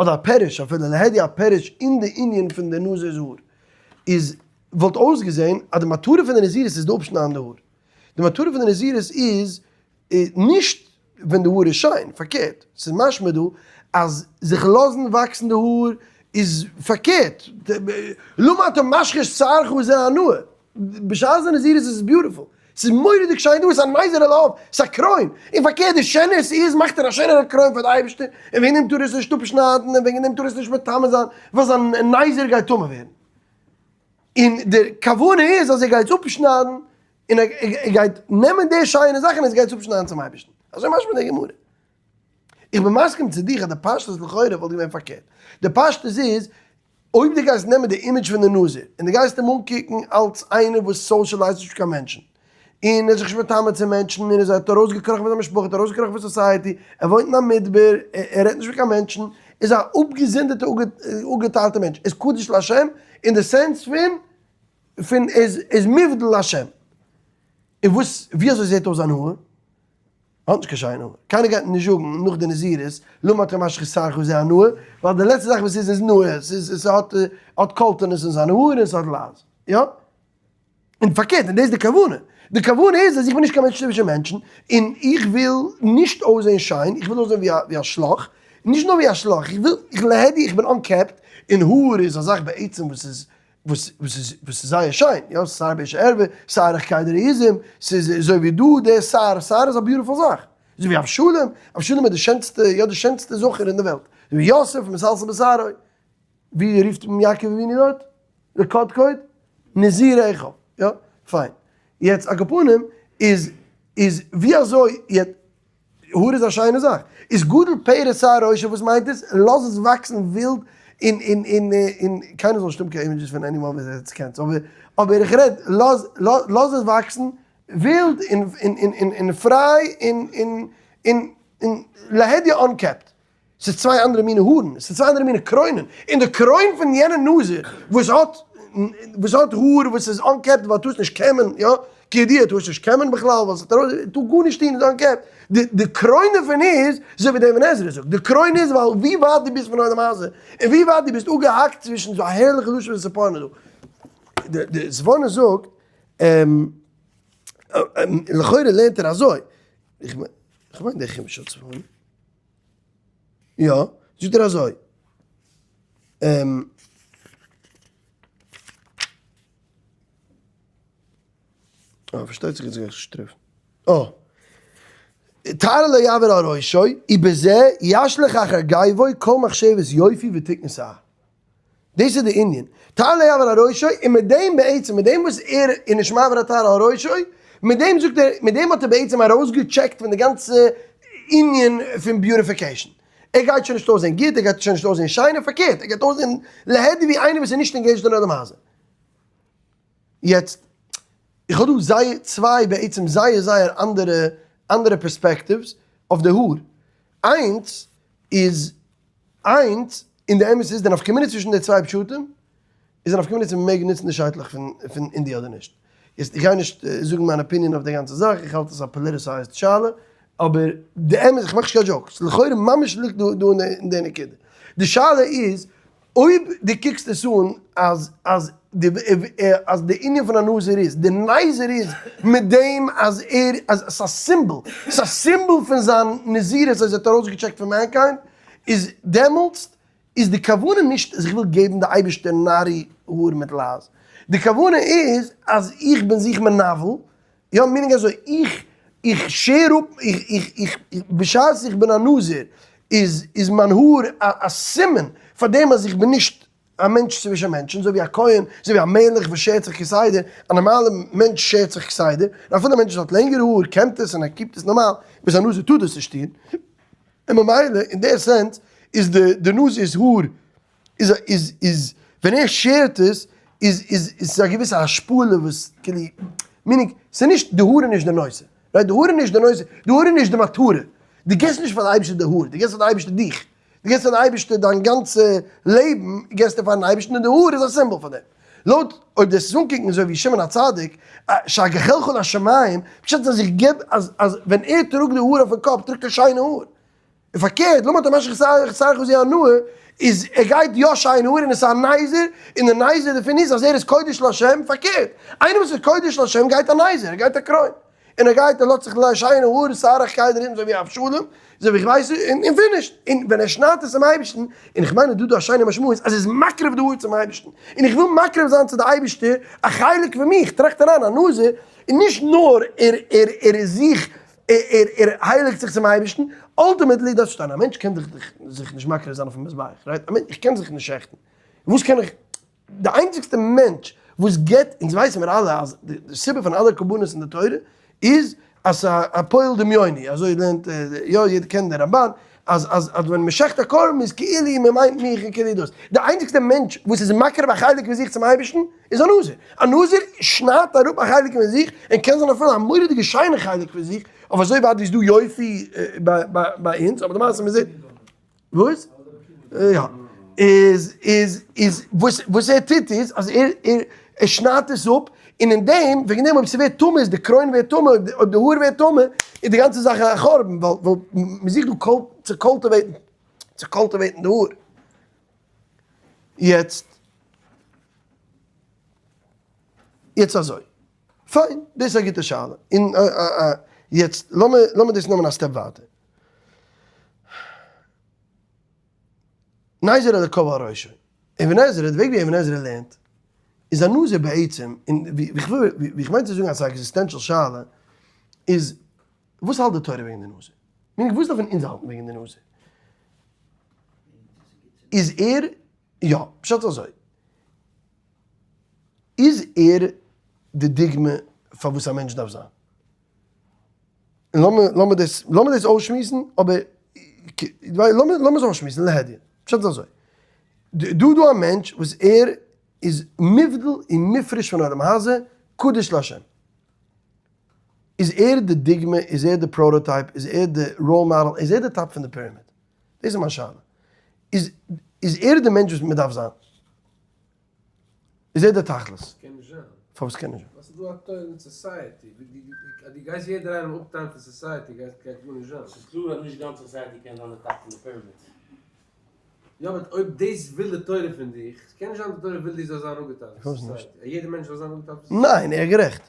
אדער א פירוש אפילו, להדיא א פירוש אין די ענין פון די נזיר'ס האר, איז וואלט אויסגעזען אז די מטרה פון די נזירות איז די אפשניידן די האר. די מטרה פון די נזירות איז נישט ווען די האר איז שיין, פארקערט, ס'איז משמע דא אז זיך לאזן וואקסן די האר איז פארקערט, למה אתה משחית שערך וזה הנאה, בשעת די נזירות איז עס beautiful, ס'איז מורא'דיג שיין דא, ס'איז א נזר על האף, ס'איז א קרוין, און פארקערט די שענער ס'איז מאכט ער א שענערע קרוין פאר די אייבערשטער, און וועגן דעם טאר ער עס נישט אפשניידן, און וועגן דעם טאר ער עס נישט מטמא זיין, ווייל זיין נזר גייט טמא ווערן. און די כוונה איז אז ער גייט עס אפשניידן, און ער גייט נעמען די שיינע זאכן און עס גייט עס אפשניידן צום אייבערשטן. אזוי משמע די גמרא. איך בין מסכים צו דיך אז די פשטות לכאורה וואלט געווען פארקערט. די פשטות איז, אויב דו גייסט נעמען די image פון די נזיר, און דו גייסט אים אנקוקן אלס איינער וואס socialize ט נישט מיט קיין מענטשן, און ער איז זיך נישט מטמא צו מענטשן, און ער האט ארויסגעקראכן פון זיין משפחה, האט ארויסגעקראכן פון society, ער וואוינט אין א מדבר, ער רעדט נישט מיט קיין מענטשן, איז א אפגעזונדערטע אפגעטיילטע מענטש, איז קדוש להשם אין די sense פון פון איז איז מובדל להשם. און וואס ווי אזוי זעט אויס זיין האר? האט נישט קיין שיינע האר. קיינער גייט נישט זאגן נאך די נזירות למה אתה משחית שערך וזה הנאה, ווייל די לעצטע זאך וואס איז איז נאה, ס'איז ס'האט האט קאלטענעס אין זיינע האר און ס'האט לייז. יא? און פארקערט, און דאס איז די כוונה. די כוונה איז אז איך בין נישט קיין מענטש צווישן מענטשן, און איך וויל נישט אויסזען שיין, איך וויל אויסזען ווי א ווי א שלאך, נישט נאר ווי א שלאך, איך וויל, איך להדיא, איך בין unkempt, און האר איז א זאך בעצם וואס איז וואס וואס איז וואס איז זייער שיין, יא, שער באשה ערווה, שערך כעדר עזים, ס'איז אזוי ווי דא דער שער, שער איז א beautiful זאך, אזוי ווי אבשלום, אבשלום איז די שענסטע, יא די שענסטע זכר אין די וועלט, אזוי ווי יוסף מסלסל בשערו, ווי רופט אים יעקב אבינו דארט? לקודקוד נזיר אחיו, יא, פיין, יעצט על כל פנים איז איז ווי אזוי יעצט האר איז א שיינע זאך. איז גדל פרע שער ראשו וואס מיינט עס? לאז עס וואקסן ווילד און און און און קיינער זאל נישט האבן קיין images פון anyone וואס עטס קענטס אבער אבער איך רעד לאז לאז עס וואקסן ווילד און און און און פריי און און און און להדיא unkempt. ס'איז צוויי אנדערע מיני הארן, ס'איז צוויי אנדערע מיני קרוינען, און די קרוין פון יענע נזיר וואס האט וואס האט האר וואס איז unkempt ווייל טארסט נישט קעמען, יא, כידוע טארסט נישט קעמען בכלל ווייל ס'האט ארויס, טאר גארנישט טון איז unkempt, די די קרוין דערפון איז, אזוי ווי דער אבן עזרא זאגט, די קרוין איז ווייל ווי ווייט דו ביסט פון עולם הזה, און ווי ווייט דו ביסט אפגעהאקט צווישן, ס'איז א הערליכע לשון פון ספורנו דא, די די ספורנו זאגט, לכאורה לערנט ער אזוי, איך מיין דער חומש האט ספורנו. יא, זאגט ער אזוי. אה, פארשטייט זיך יעצט גיי איך נישט טרעפן. אה. תער לא יעבור על ראשו, ובזה ישליך אחר גבו כל מחשבת יופי ותיקון שער. דאס איז די ענין. תער לא יעבור על ראשו, און מיט דעם בעצם, מיט דעם וואס ער איז נישט מעביר א תער על ראשו, מיט דעם זאגט ער, מיט דעם האט ער בעצם ארויסגעטשעקט פון די גאנצע ענין פון beautification. ער גייט שוין נישט אויסזען גוט, ער גייט שוין נישט אויסזען שיין, און פארקערט, ער גייט אויסזען להדיא ווי איינער וואס איז נישט engaged אין עולם הזה. יעצט, איך האב דא זייער, צוויי בעצם זייער זייער אנדערע, אנדערע perspectives אויף די האר. איינס איז, איינס. און די אמת איז, די נפקא מינה צווישן די צוויי פשטים, איז א נפקא מינה צו מ'מעג נוצן די שייטלעך פון אינדיע אדער נישט. יעצט איך גיי נישט זאגן מיין opinion אויף די גאנצע זאך, איך האלט עס איז א politicized שאלה, אבער די אמת, איך מאך נישט קיין jokes, לכאורה ממש ליגט דא דא אין די נקודה. די שאלה איז אויב דו קוקסט עס אן אז אז די אז די ענין פון א נזיר איז, די נזיר איז מיט דעם אז ער אז עס איז א סימבאל, עס איז א סימבאל פון זיין נזירות אז ער האט ארויסגעטשעקט פון mankind, איז דעמאלטסט איז די כוונה נישט אז איך וויל געבן די אייבערשטער naughty האר מיט לייז, די כוונה איז אז איך בין זיך מנבל, יא meaning אזוי, איך איך שער אפ, איך איך איך בשעת איך בין א נזיר איז איז מיין האר א א סימן פאר דעם אז איך בין נישט א מענטש צווישן מענטשן, אזוי ווי א כהן, אזוי ווי א מלך וואס שערט זיך כסדר, א נארמאלע מענטש שערט זיך כסדר, און אפילו א מענטש וואס האט לענגערע האר קעמט עס און ער keep ט עס נארמאל, ביז א נזיר טאר דאס נישט טון. און ממילא אין דער sense איז די די נזיר'ס האר איז איז איז ווען ער שערט עס איז איז איז א געוויסע השפלה וואס כאילו meaning ס'איז נישט די האר איז נישט די נושא right די האר איז נישט די נושא די האר איז נישט די מטרה דו געסט נישט פאר די אייבערשטער די האר דו געסט פאר די אייבערשטער דיך דו געסט פאר די אייבערשטער דיין גאנצע לעבן געסטו פארן אייבערשטן און די האר איז א סימבאל פאר דעם. לויט אויב דאס איז אנקוקן אזוי ווי שמעון הצדיק, שהגחלת לשמים, פשט איז אז איך געב אז אז ווען ער טראגט די האר אויפן קאפ טראגט ער שיינע האר. און פארקערט, למה אתה משחית שערך זו הנאה, איז ער גייט יא שיינע האר און עס איז א נזר, און די נזר דערפון איז אז ער איז קודש להשם, פארקערט, איינער וואס איז קודש להשם גייט א נזר, ער גייט א קרוין. און ער גייט ער לאזט זיך לייגן שיינע האר שערך קדר אזוי ווי אבשלום, אזוי ווי איך ווייס און finished, און ווען ער שניידט עס צום אייבערשטן, און איך מיין אז דא דא א שיינע משמעות אז ער איז מקריב די האר צום אייבערשטן, און איך וויל מקריב זיין צו די אייבערשטער א חלק פון מיך, טראכט אריין א נזיר, און נישט נאר ער ער ער איז זיך ער ער ער הייליגט זיך צום אייבערשטן, ultimately דארף שטיין א מענטש קען זיך זיך נישט מקריב זיין אויפן מזבח, right? א מענטש איך קען זיך נישט שעכטן, וואס קען איך. די איינציגסטע מענטש וואס געבט, אונז ווייסן מיר אלע אז די סיבה פון אלע קרבנות אין די תורה איז אז ס'איז א פועל דמיוני, אזוי לערנט יא יעדער קען די רמבן, אז אז אז ווען מ'שחט א קרבן איז כאילו מ'מיינט מיך און כאילו דאס, די איינציגסטע מענטש וואס איז מקריב א חלק פון זיך צום אייבערשטן איז א נזיר, א נזיר שניידט אראפ א חלק פון זיך און קען זיין אפילו א מורא'דיגע שיינע חלק פון זיך, אויף אזוי ווייט ווי ס'איז דא יופי ביי אונז, אבער למעשה מ'זעט. וואס? יא. איז איז איז וואס וואס ער טוט איז אז ער ער ער שניידט עס אפ, און אין דעם, וועגן דעם אויב ס'ווערט טמא איז די קרוין ווערט טמא, אויב די האר ווערט טמא, איז די גאנצע זאך א חורבן, ווייל ווייל מ'זוכט דא cul צו cultivate ן, צו cultivate ן די האר. יעצט, יעצט אזוי, פיין, דאס איז א גוטע שאלה, און יעצט לאמיר לאמיר דאס נעמען א step ווייטער. נזר אלקו על ראשו. אבן עזרא, די וועג ווי אבן עזרא לערנט, איז א נזיר בעצם, און ווי איך מיין צו זאגן אז ס'איז א existential שאלה, איז וואס האלט די תורה וועגן די נזיר? meaning וואס דארפן אונז האלטן וועגן די נזיר? איז ער, יא, פשט אזוי, איז ער די דוגמא פאר וואס א מענטש דארף זיין? לאמיר לאמיר דאס לאמיר דאס אויסשמועסן, אבער לאמיר לאמיר עס אויסשמועסן להדיא. פשט איז אזוי, דא דא א מענטש וואס ער איז מובדל און מופרש פון עולם הזה, קדוש להשם. איז ער די דוגמא, איז ער די prototype, איז ער די role model, איז ער די top פון די pyramid? דאס איז מיין שאלה. איז איז ער די מענטש וואס מען דארף זיין? איז ער דער תכלית? קען נישט זיין. פארוואס קען נישט זיין? ווייל ס'איז דא א תורה אין society. אז דו גייסט יעדער איינעם אפטיילן פון society גייט גארנישט זיין. ס'איז קלאר אז נישט גאנץ society קען זיין די top פון די pyramid. יא but אויב דאס וויל די תורה פון דיך, ס'קען נישט זיין די תורה וויל דו זאלסט זיין אפגעטיילט פון society. אז יעדער מענטש זאל זיין אפגעטיילט פון society. ניין, ער איז גערעכט.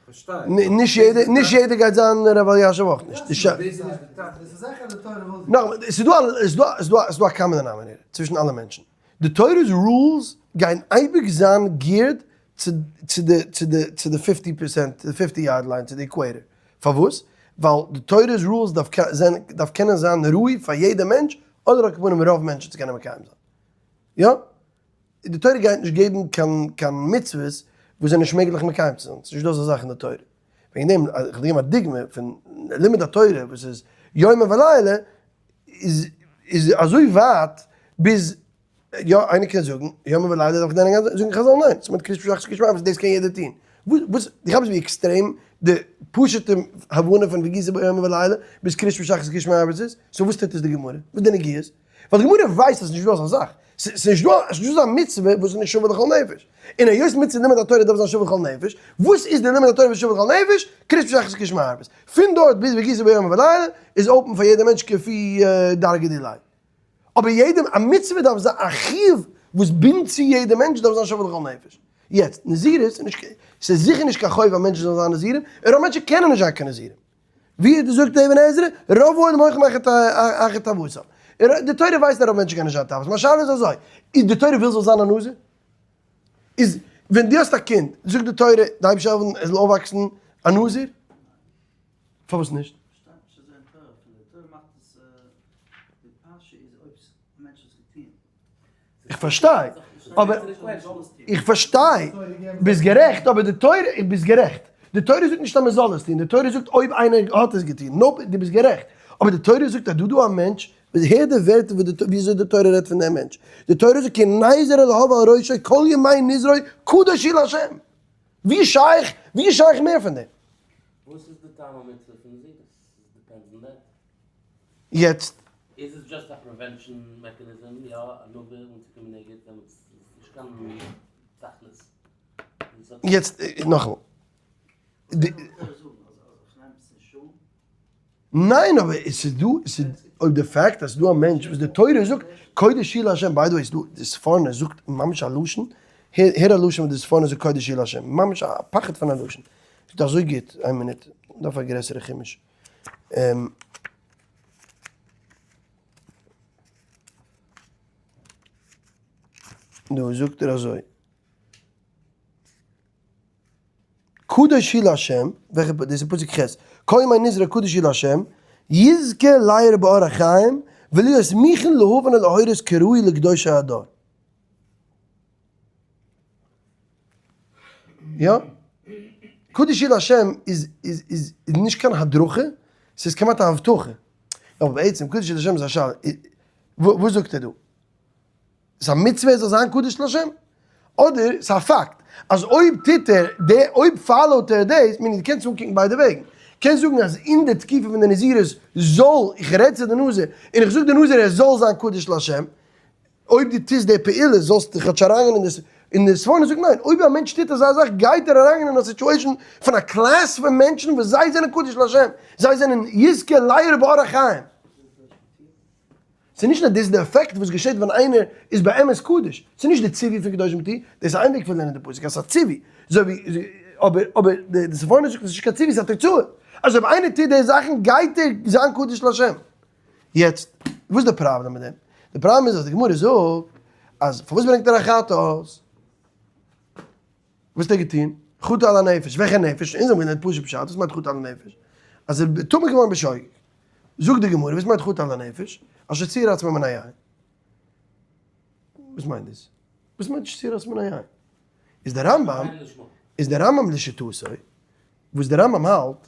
פארשטיי. נישט יעדער, נישט יעדער גייט זיין רב אלישיב אויך נישט. דאס איז נישט די תכלית. נאכאמאל, ס'איז דא א, ס'איז דא, ס'איז דא, ס'איז דא א common denominator צווישן אלע מענטשן. די תורה'ס rules גייען אייביג זיין geared צו צו די צו די צו די fifty percent, די 50 yard line, צו די equator. פארוואס? ווייל די תורה'ס rules דארף דארף קענען זיין ראוי פאר יעדע מענטש, אדער על כל פנים רוב מענטשן צו קענען מקיים זיין. יא? די תורה גייט נישט געבן קיין קיין מצוות וואס זענען נישט מעגליך מקיים צו זיין, ס'נישט דא אזא זאך אין די תורה. וועגן דעם, איך וועל געבן א דוגמא פון לימוד התורה וואס איז יומם ולילה, איז איז אזוי ווייט ביז יא איינער קען זאגן יומם ולילה דארף איך לערנען גאנץ זאגן חזל ניין ס'מיינט קריאת שמע שחרית קריאת שמע דאס קען יעדער טון וואס וואס די כאפסט ווי עקסטרעם די פשוטע הבנה פון והגית בו יומם ולילה ביז קריאת שמע שחרית קריאת שמע איז so וואס טוט עס די גמרא וואס די נגיעות? ווייל די גמרא ווייסט אז ס'איז נישט דא אזא זאך. ס'איז נישט דא אזא מצוה וואס איז נישט שווה לכל נפש. און היות מצוה לימוד התורה דארף זיין שווה לכל נפש, וואס איז די לימוד התורה וואס איז שווה לכל נפש? קריאת שמע שחרית קריאת שמע ערבית. פון דארט ביז והגית בו יומם ולילה איז open פאר יעדע מענטש כפי דרגא דיליה. אבער יעדע, א מצוה דארף זיין א חיוב וואס בינדט צו יעדע מענטש דארף זיין שווה לכל נפש. יעצט, נזירות איז נישט, ס'איז זיכער נישט קיין חובה א מענטש זאל זיין נזירים, און רוב מענטשן קענען נישט זיין קיין נזירים. ווי האט געזאגט אבן עזרא, רוב העולם הולכים אחר תאוותם. די תורה ווייסט אז רוב מענטשן קענען נישט זיין תאוות. מיין שאלה איז אזוי, איז די תורה וויל זאל זיין א נזיר? איז ווען דו האסט א קינד, זאגט די תורה, די אייבערשטער וויל ער זאל אויפוואקסן א נזיר? פארוואס נישט? איך פארשטיי, אבער איך פארשטיי, ביסט גערעכט, אבער די תורה, ביסט גערעכט, די תורה זאגט נישט אז מען זאל עס טון, די תורה זאגט אויב איינער האט עס געטון, nope, דו ביסט גערעכט, אבער די תורה זאגט אז דא דא א מענטש, הער די ווערטער ווי אזוי די תורה רעדט פון דעם מענטש, די תורה זאגט כי נזר אלהיו על ראשו כל ימי נזרו קדוש הוא לה', ווי שייך, ווי שייך מער פון דעם? וואס איז די טעם המצוה פון נזירות? עס depends on that. יעצט. איז עס just א prevention mechanism? יא, א נביא אנצוקומען ערגעץ דעמאלטס איז נישט קיין תכלית. יעצט נאכאמאל. ניין אבער עס איז דא, עס איז אויב די fact אז ס'איז דא א מענטש וואס די תורה זאגט קודש היא לה', by the way ס'דא די ספורנו זאגט ממש א לשון, הער א לשון וואס די ספורנו זאגט קודש היא לה', ממש א פחד פון א לשון, זאגט אזוי גוט, איין מינוט, כ'דארף א גרעסערע חומש. דא זאגט ער אזוי. קדוש הוא לה', וועלכע פ, דאס איז פסוק ח', כל ימי נזרו קדוש הוא לה', יזכה ליער באור החיים, ולהיות מוכן להבין ולהורות כראוי לקדושי הדור. יא? קדוש הוא לה' איז איז איז נישט קיין הדרכה, ס'איז כמעט א הבטחה. אבער בעצם קדוש הוא לה' איז א שאלה, וואס זאגט ער דא? ס'איז א מצוה ער זאל זיין קדוש לה'? אדער ס'איז א פאקט אז אויב טוט ער די, אויב follow ט ער דאס, מיינט דו קענסט אנקוקן ביידע וועגן. קענסט זאגן אז אין די תקופה פון די נזירות זאל, איך רעד צו די נזיר, און איך זאג די נזיר ער זאל זיין קדוש לה', אויב דו טוסט די פעולה זאלסטו כאטש אריינגיין אין די, און די ספורנו זאגט ניין, אויב א מענטש טוט אזא זאך גייט ער אריינגיין אין א situation פון א class פון מענטשן וואס זיי זענען קדוש לה', זיי זענען יזכה ליער באור החיים. ס'איז נישט נאר דאס איז די עפעקט וואס געשעט ווען איינער איז באמת קדוש, ס'איז נישט די ציווי פון קדושים תהיו, דאס איז איין וועג פון לערנען די פסוק אז ס'איז א ציווי, אזוי ווי אבער אבער די ספורנו זאגט עס איז נישט קיין ציווי ס'איז א תוצאה, אז אויב איינער טוט די זאכן גייט ער זיין קדוש לה'. יעצט, וואס איז די פראבלעם מיט דעם? די פראבלעם איז אז די גמרא זאגט אז פארוואס ברענגט ער א חטאת? וואס האט ער געטון? חטא על הנפש, וועלכע נפש? אונז האבן געלערנט פשוט פשט, וואס מיינט חטא על הנפש? אז ער איז טמא געווארן בשוגג. זאגט די גמרא, וואס מיינט חטא על הנפש? אשר ציער עצמו מן היין. וואס מיינט דאס? וואס מיינט שציער עצמו מן היין? איז דער רמב ם, איז דער רמב ם לשיטתו, וואס דער רמב ם האלט,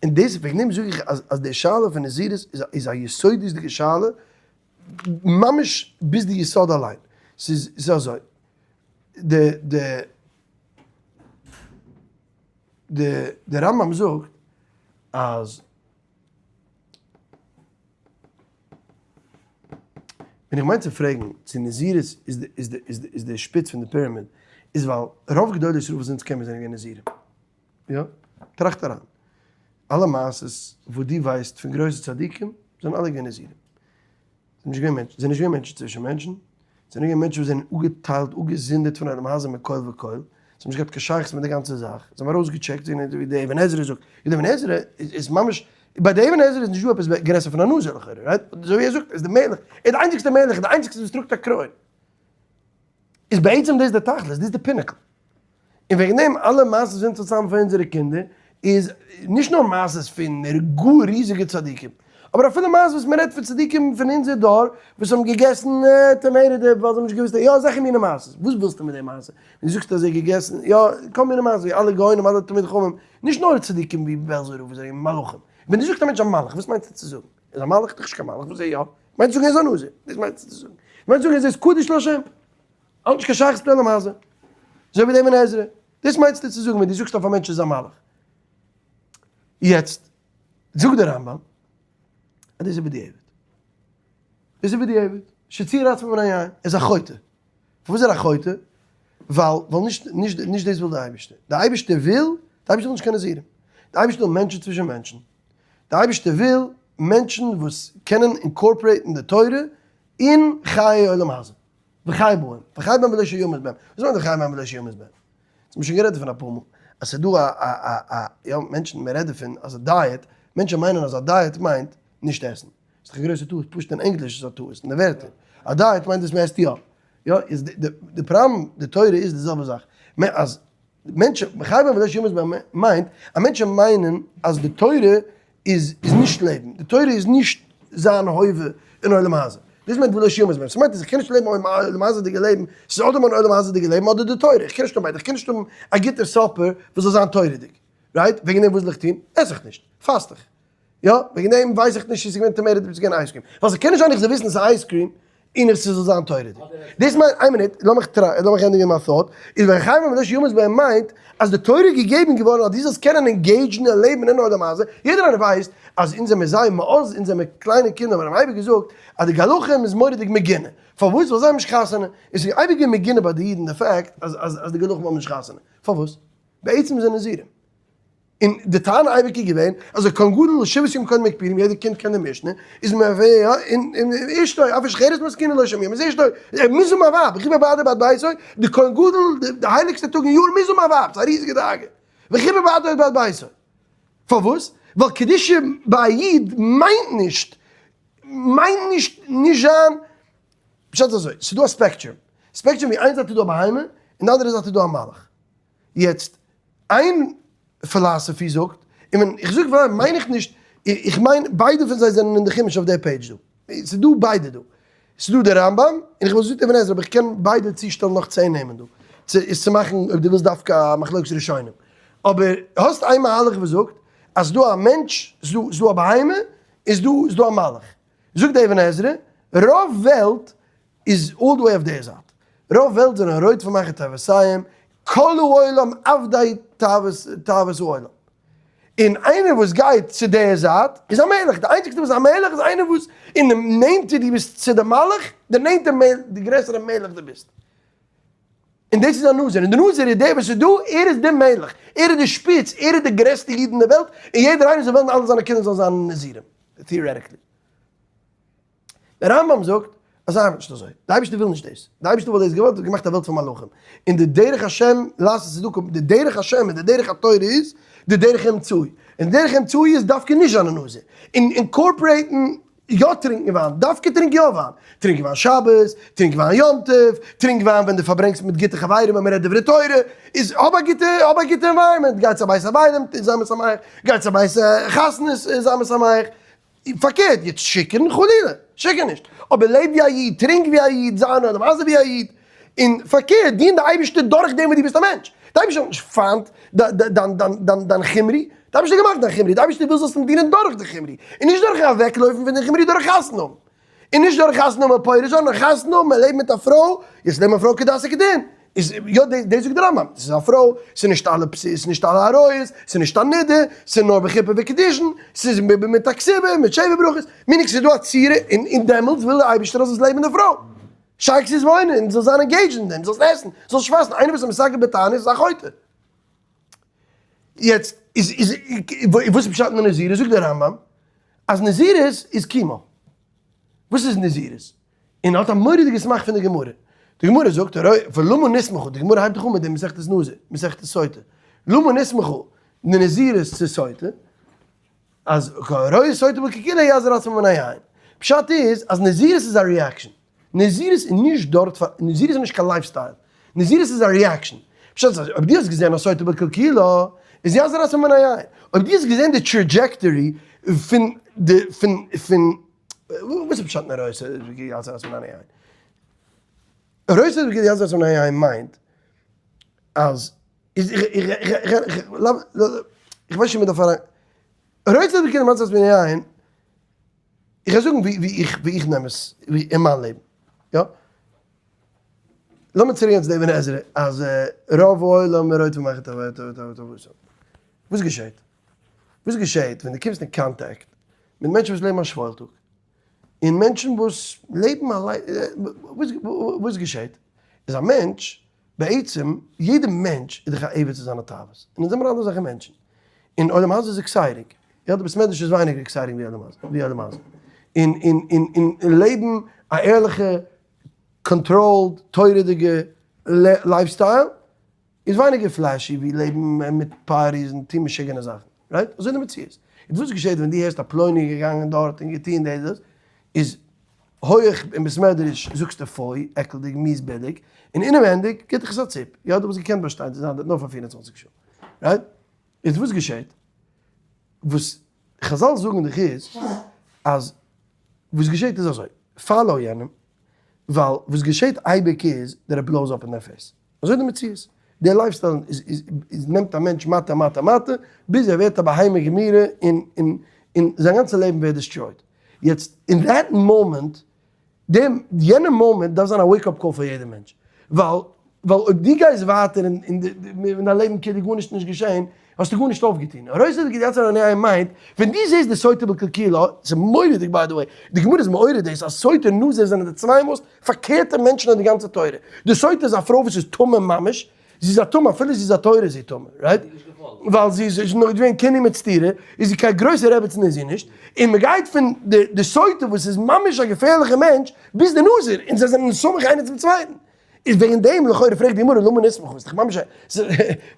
און דאס וועגן דעם זאג איך אז אז די שאלה פון נזירות איז איז א יסודות'דיגע שאלה, ממש ביז די יסוד אליין. ס'איז ס'איז אזוי, די די די די רמב ם זאגט אז ווען איך מיין צו פרעגן צו נזירות איז די איז די איז די איז די שפיץ פון די פיראמיד, איז ווייל רוב גדולי ישראל וואס אונז קען מיר זענען געווען נזירים. יא, טראכט אריין. אלע מעשות וואס דו ווייסט פון גרויסע צדיקים זענען אלע געווען נזירים. זענען נישט געווען מענטשן, זענען נישט געווען מענטשן צווישן מענטשן, זענען געווען מענטשן וואס זענען אפגעטיילט, אפגעזונדערט פון עולם הזה מכל וכל, זיי האבן נישט געהאט קיין שייכות מיט די גאנצע זאך, זיי האבן ארויסגעטשעקט, זיי זענען ווי דער אבן עזרא זאגט, ווי דער אבן עזרא איז ממש, ביי דער אבן עזרא איז נישטא עפעס גרעסער פון א נזיר לכאורה, right? אזוי ווי ער זאגט, ער איז דער מלך, ער איז דער איינציגסטער מלך, דער איינציגסטער וואס טראגט א קרוין. איז בעצם דאס דער תכלית, דאס איז די pinnacle. און וועגן דעם אלע מעשות וואס אונז פארציילן פאר אונזערע קינדער איז נישט נאר מעשות פון גאר ריזיגע צדיקים, אבער אפילו מעשות וואס מען רעדט פון צדיקים פון אונזער דור וואס האבן געגעסן tomato dip ווייל זיי האבן נישט געוואוסט, יא אזעלכע מיני מעשות, וואס ווילסטו מיט די מעשה? ווען דו זאגסט אז ער האט געגעסן, יא, כל מיני מעשות ווי אלע גאונים אלע תלמידי חכמים, נישט נאר צדיקים ווי בעלזער רב וואס זענען מלאכים, ווען דו זאגסט א מענטש א מלאך וואס מיינסטו צו זאגן? איז א מלאך דאך נישט קיין מלאך, וואס איז ער יא? מיינסט צו זאגן ער איז א נזיר, דאס מיינסטו צו זאגן. מיינסט צו זאגן ער איז קדוש להשם. האט נישט קיין שייכות מיט עולם הזה. אזוי ווי דער אבן עזרא. דאס מיינסטו צו זאגן ווען דו זאגסט אויף א מענטש איז א מלאך. יעצט זאגט דער רמב ם אז דאס איז בדיעבד. דאס איז בדיעבד, שציער עצמו מן היין, ער איז א חוטא. פארוואס איז ער א חוטא? ווייל ווייל נישט נישט נישט דאס וויל דער אייבערשטער. דער אייבערשטער וויל, דער אייבערשטער וויל נישט קיין נזירים. דער אייבערשטער וויל מענטשן צווישן מענטשן. דער אייבערשטער וויל מענטשן וואס קענען incorporate ן די תורה אין חיי עולם הזה. וחי בהם. וחי בהם ולא שימות בהם. וואס מיינט וחי בהם ולא שימות בהם? אונז האבן שוין גערעדט דערפון אפאר מאל. אז ס'איז דא א א א א יא מענטשן מען רעדט דערפון אז א diet, מענטשן מיינען אז א diet מיינט נישט עסן. ס'איז דאך א גרויסע טעות, פשוט אין ענגליש איז א טעות אין די ווערטער. א diet מיינט וואס מ'עסט יא. יא, איז די די פראבלעם די תורה איז די זעלבע זאך. אז מענטשן, וחי בהם ולא שימות בהם מיינט אז מענטשן מיינען אז די תורה איז איז נישט לעבן, די תורה איז נישט זיין הווה אין עולם הזה. דאס מיינט ולא שימות בהם. ס'מיינט אז איך קען נישט לעבן עולם הזה'דיגע לעבן, ס'איז אדער מיין עולם הזה'דיגע לעבן אדער די תורה. איך קען נישט האבן ביידע, איך קען נישט האבן א גוטער supper וואס זאל זיין תורה'דיג. right? וועגן דעם וואס זאל איך טון? עס איך נישט. פאסט איך. יא, וועגן דעם ווייס איך נישט צו ס'איז געווען tomato dip צו ס'איז געווען ice cream. ווייל ס'קען נישט זיין איך זאל וויסן ס'איז ice cream און איך ס'זאל זיין תורה'דיג. דאס מיינט, איין מינוט, לאמיך try, לאמיך ענדיגן מיין thought, איז וחי בהם ולא שימות בהם מיינט אז די תורה איז געגעבן געווארן אז דו זאלסט קענען engage ן און לעבן אין עולם הזה, יעדער איינער ווייסט אז אונז זעמיר זייער מאז אונז זעמיר קליינע קינדער האבן אייביג געזאגט אז די גלחים איז מורא'דיג מגונה, פארוואס? ווייל זיי האבן נישט חתונה, און ס'איז אייביג געווען מגונה ביי די אידן די fact אז אז די גלחים האבן נישט חתונה, פארוואס? בעצם זענען נזירים. און די טענה אייביג איז געווען אז א כהן גדול שבעת ימים קודם הכיפורים, יעדער קינד קען די משנה, איז מביא און אשתו אף שחרית מתקינין לו שם יום איז אשתו, ער מוז האבן א ווייב, וכיפר בעדו ובעד ביתו, די כהן גדול די הייליגסטע טאג אין יאר מוז האבן א ווייב, ס'איז א ריזיגע דאגה, וכיפר בעדו ובעד ביתו. פארוואס? ווייל קדושה ביי א איד מיינט נישט, מיינט נישט נישט זיין, פשט איז אזוי, ס'איז דא א spectrum, spectrum ווי איין זייט איז דא א בהמה און די אנדערע זייט איז דא א מלאך. יעצט, איין philosophy זאגט, און ווען איך זאג וויי מיין איך נישט, איך מיין ביידע פון זיי זענען אין די חומש אויף די page דא, ס'איז דא ביידע דא, ס'איז דא די רמב ם, און איך וואלט געזאגט אבן עזרא, אבער איך קען ביידע צושטעלן נאך 10 נעמען דא, צו עס צו מאכן אויב דו ווילסט דווקא א מחלוקת ראשונים. אבער האסט איין מהלך וואס זאגט אז ס'איז דא א מענטש, ס'איז דא א בהמה, און ס'איז דא א מלאך. זאגט די אבן עזרא, רוב וועלט איז all the way אויף די זייט. רוב וועלט זענען רודפים אחר תאוותיהם, כל העולם עבדי תאוות העולם. און איינער וואס גייט צו די זייט איז א מלך. די איינציגסטע וואס איז א מלך איז איינער וואס אין די נענטער דו ביסט צו די מלאך, די נענטער די גרעסערע מלך דו ביסט. און דאס איז א נזיר. און די נזיר איז דער וואס איז דא, ער איז די מלך. ער איז די שפיץ, ער איז די גרעסטע איד אין די וועלט, און יעדער איינער זאל וועלן אלע זיינע קינדער זאלן זיין נזירים. Theoretically. דער רמב ם זאגט אז ארבעט נישט אזוי, די אייבערשטער וויל נישט דאס, די אייבערשטער וואלט דאס געוואלט וואלט געמאכט א וועלט פון מלאכים, און די דרך השם לעשות צדקה, די דרך השם און די דרך התורה איז די דרך האמצעי, און די דרך האמצעי איז דווקא נישט זיין א נזיר, און incorporate ן יא טרינקן וויין, דווקא טרינק יא וויין, טרינק וויין שבת, טרינק וויין יום טוב, טרינק וויין ווען דו פארברענגסט מיט גוטע חברים ווען מען רעדט דברי תורה, איז האב א גוטע האב א גוטע environment, גיי צו א בית אבלים זיי משמח, גיי צו א בית חתונות זיי משמח, פארקערט, יעצט שיכור'ן? חלילה! שיכור נישט! אבער לעב ווי א איד, טרינק ווי א איד, זיי אן אדם הזה ווי א איד, און פארקערט, דין די אייבערשטער דורך דעם וואס דו ביסט א מענטש. די אייבערשטער האט נישט פיינט דיין חומרי, די אייבערשטער האט געמאכט דיין חומרי, די אייבערשטער וויל זאלסט אים דינען דורך די חומרי, און נישט דורך אוועקלויפן פון די חומרי דורך חתונה האבן. און נישט דורך חתונה האבן פורש זיין, נאר חתונה האבן און לעבן מיט א פרוי, יעצט לעבן א פרוי כדת וכדין, איז יא דאס זאגט די רמב ם, ס'איז א פרוי, ס'איז נישט אלע ס'איז נישט אלע עריות, ס'איז נישט א נידה, ס'איז נאר בחופה וקידושין, ס'איז מיט א כתובה, מיט שבע ברכות, meaning ס'איז דא א צורה, און און דעמאלטס וויל דער אייבערשטער אז זאלסט לעבן מיט די פרוי, שייקס איז וואוינען, און זאלסט זיין engaged אין דעם, זאלסט עסן, זאלסט פאסטן, איינער וואס איז מסגף בתענית איז א חוטא. יעצט איז איז וואס איז פשט אין נזירות? זאגט דער רמב ם אז נזירות איז קימה. וואס איז נזירות? און האט א מורא'דיגע סמך פון די גמרא. די גמרא זאגט, ולמה נסמכו, די גמרא הייבט דאך אן מיט דעם מסכת נזיר, מסכת סוטה. למה נסמכו די נזירות צו סוטה? אז הרואה סוטה בקלקולה יזיר עצמו מן היין. פשט איז אז נזירות איז א reaction. נזירות איז נישט דארט פאר, נזירות איז נישט קיין lifestyle. נזירות איז א reaction. פשט איז אז אויב דו האסט געזען א סוטה בקלקולה, איז יזיר עצמו מן היין. אויב דו האסט געזען די trajectory פון די פון פון וואס איז פשט אין הרואה סוטה יזיר עצמו מן היין? הרואה סוטה יזיר עצמו מן היין מיינט אז איז איך איך איך איך איך איך ווייס נישט מ'דארף אריין הרואה סוטה יזיר עצמו מן היין איך וועל זאגן ווי איך ווי איך נעם עס אין מיין לעבן יא לאמיר צוריק גיין צו די אבן עזרא אז רוב העולם רודפים אחר תאוותיהם וואס געשעט? וואס געשעט ווען דו קומסט אין contact מיט מענטשן וואס לעבן א שוואוילטאג? און מענטשן וואס לעבן אליין, וואס געשעט איז א מענטש, בעצם יעדע מענטש איז דאך א עבד צו זיינע תאוות, און אונז זעמיר אלע אזעלכע מענטשן, און עולם הזה איז exciting, יא די בית מדרש איז ווייניגער exciting ווי עולם הזה, און און און און לעבן א ערליכע controlled תורה'דיגע lifestyle איז ווייניגער flashy ווי לעבן מיט parties און טון משוגענע זאכן, right? אזוי איז די מציאות. און וואס געשעט ווען דו הערסט א פלוני איז געגאנגען דארט און געטון דאס דאס, איז הויעך אין בית מדרש זאגסטו פוי, עקלדיג, מיאוס, ביליג, און אינעווענדיג גיבט דיך עס א ציפ, יא דו וואלסט געקענט באשטיין צו זיין דארט נאר פאר 24 שעה, right? איז וואס געשעט? וואס חזל זאגן דיך איז אז וואס געשעט איז אזוי, follow יענעם, ווייל וואס געשעט אייביג איז that it blows up in their face. אזוי די מציאות. די lifestyle איז נעמט א מענטש מטה מטה מטה ביז ער ווערט א בהמה גמורה און און און זיין גאנצע לעבן ווערט destroyed. יעצט אין that moment, דעם יענע מאמענט דארף זיין א wake up call פאר יעדע מענטש. ווייל ווייל אויב דו גייסט ווייטער אין אין דיין לעבן כאילו גארנישט נישט געשען, האסטו גארנישט אויפגעטון. הרואה סוטה בקלקולה יצר הרע מיינט, ווען דו זעסט די סוטה בקלקולה, ס'איז מורא'דיג by the way, די גמרא איז מעורר דאס אז סוטה און נזיר זענען די צוויי most פארקערטע מענטשן אין די גאנצע תורה. די סוטה איז א פרוי וואס איז טמא ממש, זי איז א טמא אפילו זי איז א תורה איז זי טמא, right? ווייל זי איז נאך געווען קינוי מיט סתירה, איז זי קיין גרויסע רעבעצן איז זי נישט, און מ'גייט פון די סוטה וואס איז ממש א געפערליכע מענטש, ביז די נזיר, און זיי זענען סמוך איינער צום צווייטן. איז וועגן דעם לכאורה פרעגט די גמרא למה נסמכה, איז דאך ממש א,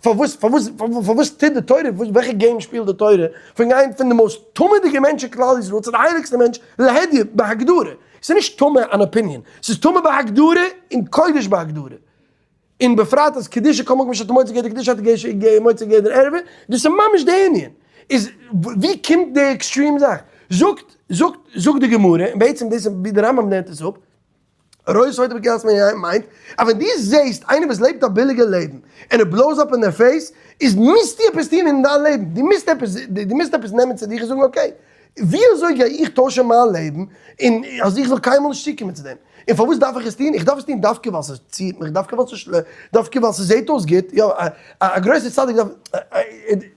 פארוואס פארוואס פארוואס טוט די תורה, וועלכע game שפילט די תורה, פון גיין פון די most טמא'דיגע מענטש אין כלל ישראל צו די הייליגסטע מענטש להדיא בהגדרה, ס'איז נישט טמא אן opinion, ס'איז טמא בהגדרה און קודש בהגדרה, און בפרט אז קדושה כל מקום שאתה מוצא גדר קדושה אתה מוצא גדר ערווה, דאס איז ממש די ענין, איז ווי קומט די extreme זאך? זאגט זאגט זאגט די גמרא, און בעצם דאס איז ווי די רמב"ם לערנט עס אפ, הרואה סוטה בקלקולת מנין מיינט אז ווען דו זעהסט איינער וואס לעבט א ביליגע לעבן און ער blows up אין דער face איז מוזטו עפעס טון אין דיין לעבן, דו מוזט עפעס דו מוזט עפעס נעמען צו דיך און זאגן okay ווי אזוי גיי איך טוישן מיין לעבן און אז איך זאל קיינמאל נישט צוקומען צו דעם, און פארוואס דארף איך עס טון? איך דארף עס טון דווקא ווייל ס'ציהט מיך, דווקא ווייל ס'של דווקא ווייל ס'זעהט אויס גוט, יא א גרויסע צדיק דארף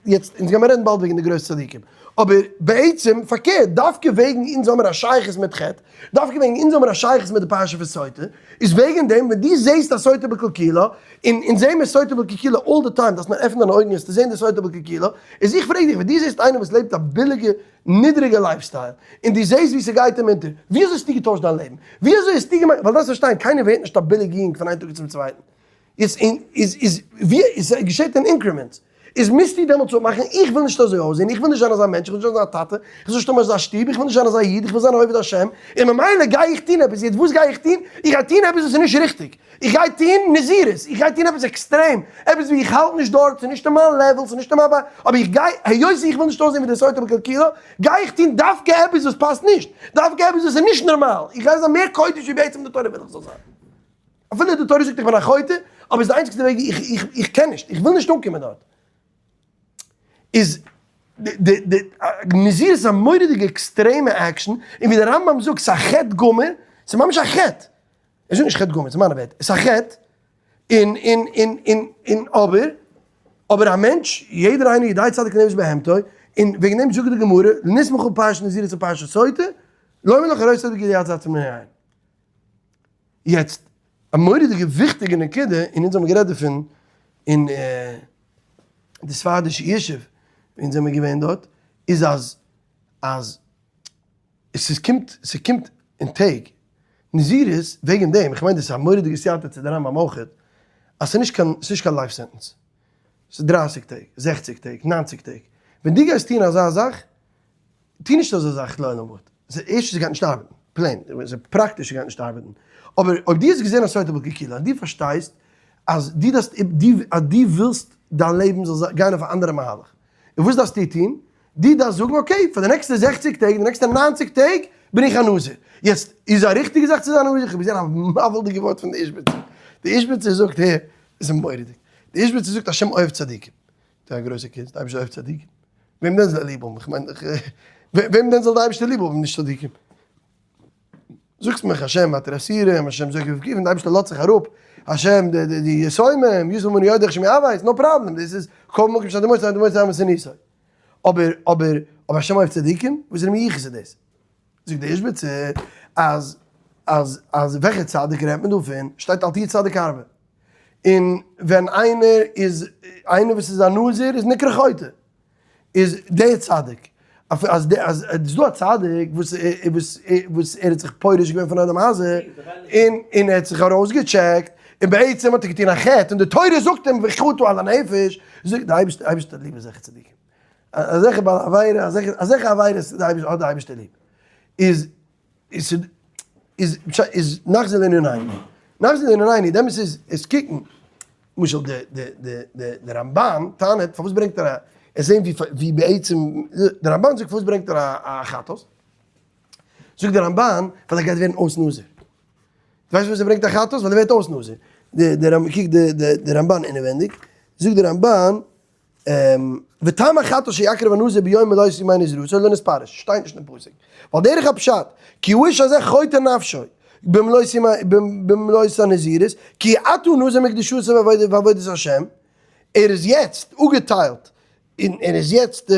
יעצט אונז גיימער רעדן באלד וועגן די גרויסע צדיקים, אבער בעצם פארקערט דווקא וועגן אונז האמיר א שייכות מיט חטא, דווקא וועגן אונז האמיר א שייכות מיט די פרשה פון סוטה, איז וועגן דעם ווען דו זעסט א סוטה בקלקולה, און אונז זעהן מיר סוטה בקלקולה all the time, דארפסט נאר עפענען דיינע אויגן עס צו זעהן די סוטה בקלקולה, איז איך פרעג דיך ווען דו זעסט איינער וואס לעבט א ביליגע נידריגע lifestyle, און דו זעסט ווי ס'גייט אים אונטער, ווי אזוי האסטו געטוישט דיין לעבן? ווי אזוי האסטו געמאכט, ווייל דארפסט פארשטיין קיינער ווערט נישט א ביליג יונג פון איין טאג צום צווייטן, איז אין איז איז ווי עס געשעט אין increments, איז מוזטו דעמאלטס אפמאכן איך וויל נישט אזוי אויסזען, איך וויל נישט זיין אזא מענטש, איך וויל נישט זיין אזא טאטע, איך וויל נישט האבן אזא שטוב, איך וויל נישט זיין אזא איד, איך וויל זיין א עובד השם, און ממילא גיי איך טון עפעס, יעצט וואס גיי איך טון? איך גיי טון עפעס וואס איז נישט ריכטיג, איך גיי טון נזירות, איך גיי טון עפעס עקסטרעם, עפעס ווי איך האלט נישט דארט, ס'איז נישט אין מיין level, ס'איז נישט אין מיין ב, אבער איך גיי, היות איך וויל נישט אויסזען ווי דער סוטה בקלקולה, גיי איך טון דווקא עפעס וואס פאסט נישט, דווקא עפעס וואס איז נישט נארמאל, איך גיי זיין מער קודש ווי בעצם די תורה וויל איך זאל זיין. אפילו די תורה זאגט איך בין א חוטא, אבער איז די איינציגסטע וועג איך איך איך קען נישט, איך וויל נישט אנקומען דארט. איז די די נזירות איז א מורא'דיגע עקסטרעמע action, און ווי דער רמב"ם זאגט ס'איז א חטא גמור, ס'איז ממש א חטא, ער זאגט נישט חטא גמור, ס'איז מיינע ווערטער, ס'איז א חטא, און און און און און אבער אבער א מענטש, יעדער איינער יודע צדיק לנפש בהמתו, און וועגן דעם זאגט די גמרא, נסמכה פרשת נזירות און פרשת סוטה, לומר לך הרואה סוטה בקלקולה יצר הרע. יעצט, א מורא'דיגע וויכטיגע נקודה, און אונז האבן גערעדט דערפון אין די ספרדישע ישוב, ווי אונז זעמיר געווען דארט, איז אז אז עס איז קומט ס'קומט אין טעג נזירות, וועגן דעם, איך מיין דאס איז א מורא'דיגע סייעתא צו די רמב"ם אויכעט, אז ס'איז נישט קיין ס'איז נישט קיין life sentence, ס'איז דרייסיג טעג, זעכציג טעג, ניינציג טעג, ווען דו גייסט טון אזא זאך, טו נישט אזא זאך לעולם ועד. ערשטנס ס'גייט נישט ארבעטן, plain, פראקטיש ס'גייט נישט ארבעטן, אבער אויב דו האסט געזען א סוטה בקלקולה און דו פארשטייסט אז דו דארפסט אז דו ווילסט דיין לעבן זאל גיין אויף א אנדערע מהלך, און וואס דארפסטו טון? דו דארפסט זאגן okay, פאר די נעקסטע זעכציג טעג, די נעקסטע ניינציג טעג בין איך א נזיר. יעצט, איז א ריכטיגע זאך צו זיין א נזיר? איך האב געזען א מבהיל'דיגע ווארט פון די איזשביצער. די איזשביצער זאגט, הער, עס איז מורא'דיג. די איזשביצער זאגט השם אוהב צדיקים. די א גרויסע קינד, די אייבערשטער אוהב צדיקים. וועם דען זאל ער ליב האבן? איך מיין דאך, וועם דען זאל די אייבערשטער ליב האבן נישט צדיקים? זאגסט מיך השם מתיר אסורים, השם זוקף כפופים, די אייבערשטער לאזט זיך אראפ, השם די די די יתומים, יתום אני יודע שמי אבי, no problem, דאס איז כל מקום שאתה מוצא אתה מוצא עם ושנאתו. אבער אבער אבער השם אוהב צדיקים? וואס איז מיוחס איז דאס? זאגט די איזשביצער אז אז אז וועלכע צדיק רעדט מען דא פון? שטייט אל תהי צדיק הרבה. און ווען איינער איז איינער וואס איז א נזיר איז נקרא חוטא. איז דער צדיק אז אז אז איז דא א צדיק וואס וואס וואס ער האט זיך פורש געווען פון עולם הזה און און ער האט זיך ארויסגעטשעקט און בעצם האט ער געטון א חטא און די תורה זאגט אים וחטא על הנפש זאגט די אייבערשטער אייבערשטער האט ליב אזעלכע צדיקים אזעלכע בעל עבירה אזעלכע אזעלכע עבירות די אייבערשטער האט די אייבערשטער ליב איז איז איז איז נחזור לענינינו, נחזור לענינינו, דעמאלטס איז עס קוקן, למשל די די די די די רמבן טענה'ט פארוואס ברענגט ער א, עס זעהן ווי ווי בעצם, די רמבן זאגט פארוואס ברענגט ער א א חטאת, זאגט די רמבן ווייל ער גייט ווערן אויס נזיר, דו ווייסט פארוואס ער ברענגט א חטאת? ווייל ער ווערט אויס נזיר, די די רמב קוק די די די רמבן אינעווענדיג, זאגט די רמבן וטעם החטאת שיקריב הנזיר ביום מלאות ימי נזירותו לא נתפרש, שטייט נישט אין פסוק, ווייל דרך הפשט, כי האיש הזה חוטא נפשו במלאות ימי במלאות הנזירות, כי עתה נזיר מקדושתו ועבודת השם, ער איז יעצט אפגעטיילט און ער איז יעצט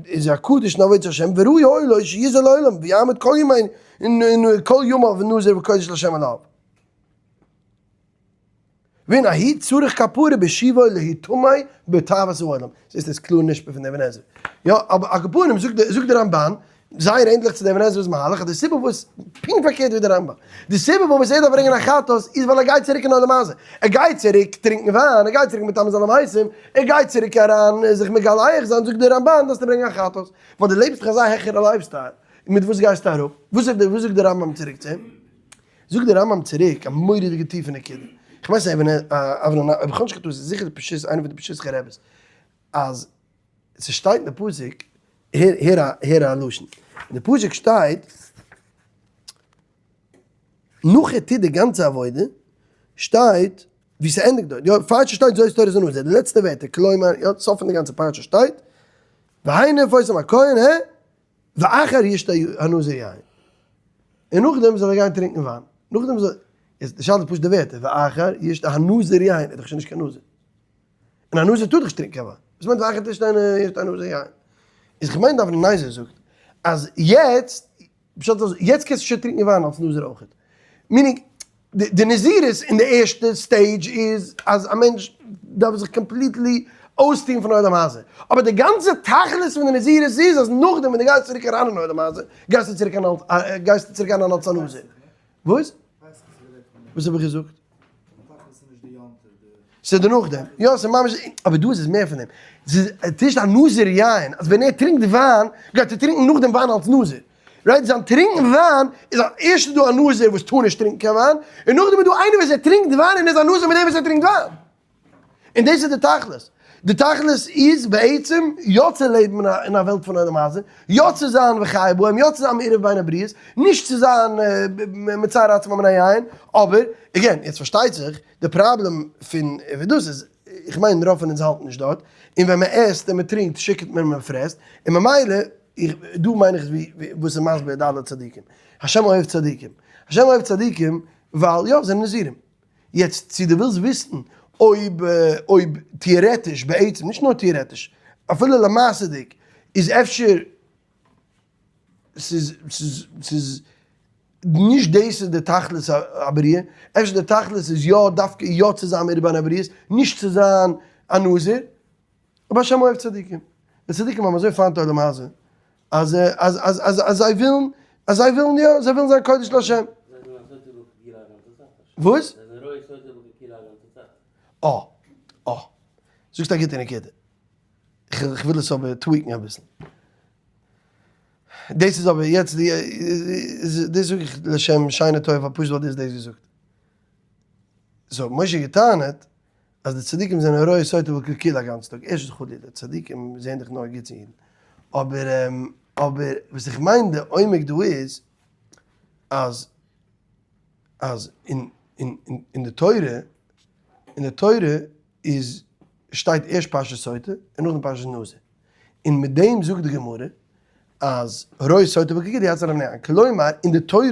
איז א קדוש אין עבודת השם, וראוי היה לו שיזיר לעולם ויעמוד כל ימי כל ימיו נזיר וקודש להשם אליו. והנה הוא צריך כפרה בשיבו להיטמא בתאוות העולם. זעסט עס קלאר נשפע פון די אבן עזרא. יא, אבער על כל פנים זאגט די זאגט די רמבן, זייער ענדליך צו די אבן עזרא'ס מהלך, אז די סיבה וואס, פונקט פארקערט ווי די רמבן, די סיבה פארוואס ער דארף ברענגען א חטאת איז ווייל ער גייט צוריק אין עולם הזה, ער גייט צוריק טרינקן וויין, ער גייט צוריק מטמא זיין למתים, ער גייט צוריק אריין זיך מגלח זיין, זאגט די רמבן דארפסטו ברענגען א חטאת, ווייל דו לעבסט דאך אזא העכערע lifestyle, מיט וואס גייסטו אראפ? וואס זאגט וואס זאגט די רמב"ם צוריק צו אים? זאגט דער רמב"ם צוריק א מורא'דיגע טיפע נקודה, איך ווייס נישט אבן אויב איך האב נישט קיין טעות איז זיכער די פשיסחא איינער פון די פשיסחא רעבעס, אז ס'שטייט אין די פסוק, הער הער א הער א לשון, אין די פסוק שטייט נאך ער טוט די גאנצע עבודה, שטייט ווי ס'ענדיגט דארט, יא פאר ס'שטייט זאת תורת הנזיר, די לעצטע ווערטער, כלומר יא סוף פון די גאנצע פרשה שטייט, והנה פורסם הכהן ה. ואחר ישתה הנזיר יין, און נאכדעם זאל ער גיין טרינקען וויין, נאכדעם זאל, איז די שאלה איז פשוט די ווערטער, ואחר ישתה הנזיר יין, ער איז דאך שוין נישט קיין נזיר, און א נזיר טאר דאך נישט טרינקען קיין וויין, וואס מיינט ואחר תשתה ישתה הנזיר יין? איז כ'מיין די אבני נזר זאגט אז יעצט, פשט אז יעצט קענסטו שוין טרינקען וויין אלס נזיר אויכעט, meaning די נזירות אין די ערשטע stage איז אז א מענטש דארף זיך completely אויסטוהן פון עולם הזה, אבער די גאנצע תכלית פון די נזירות איז אז נאכדעם ווען דו גייסט צוריק אריין אין עולם הזה גייסטו צוריק גייסטו צוריק אריין אלס א נזיר. וואס? וואס האב איך געזאגט? ס'איז די נאכדעם. יא, ס'איז ממש, אבער דא איז עס מער פון דעם. ס'איז נישט א נזיר יין, אז ווען ער טרינקט וויין, גייט ער טרינקן נאכדעם וויין אלס נזיר. right? זיין טרינקן וויין איז א, ערשט איז דא א נזיר וואס טאר נישט טרינקן קיין וויין, און נאכדעם איז דא איינער וואס ער טרינקט וויין און איז א נזיר מיט דעם וואס ער טרינקט וויין. און דאס איז די תכלית. די תכלית איז בעצם יא צו לעבן אין א וועלט פון עולם הזה, יא צו זיין וחי בהם, יא צו זיין מעורב בין הבריות, נישט צו זיין מצער עצמו מן היין, אבער, again, יעצט פארשטייט זיך, די פראבלעם פון ווי דאס איז, איך מיין רוב פון אונז האלטן נישט דארט, און ווען מען עסט און מען טרינקט שיקערט מען און מען פרעסט, און ממילא, איך, דא מיין איך ווי וואס איז מסביר די אלע צדיקים, השם אוהב צדיקים, השם אוהב צדיקים ווייל יא, זיי זענען נזירים. יעצט צו דו ווילסט וויסן אויב אויב טעארעטיש בעצם, נישט נאר טעארעטיש, אפילו למעשה'דיג, איז אפשר ס'איז ס'איז ס'איז נישט דאס איז די תכלית הבריאה, אפשר די תכלית איז יא דווקא יא צו זיין מעורב בין הבריות, נישט צו זיין א נזיר, אבער השם אוהב צדיקים, די צדיקים האבן אזוי פיינט עולם הזה, אז אז אז אז אז זיי ווילן, אז זיי ווילן יא, זיי ווילן זיין קודש להשם. וואס? אה, אה. זאגסט א גוטע נקודה. איך וויל עס אבער tweak ן אביסל. דאס איז אבער יעצט די, דאס זאג איך לשם שיינע טובה פשוט ווייל דו האסט דאס געזאגט. so משה געטענה'ט אז די צדיקים זענען רואה סוטה בקלקול א גאנצן טאג, ערשטנס חלילה, צדיקים זעען דאך נאר גוטס אין אידן, אבער אבער וואס איך מיין די עומק דא איז, אז אז אין אין אין די תורה, אין די תורה איז שטייט ערשט פרשת סוטה און נאכדעם פרשת נזיר, און מיט דעם זאגט די גמרא אז רואה סוטה בקלקול יצא רב ניין, כלומר אין די תורה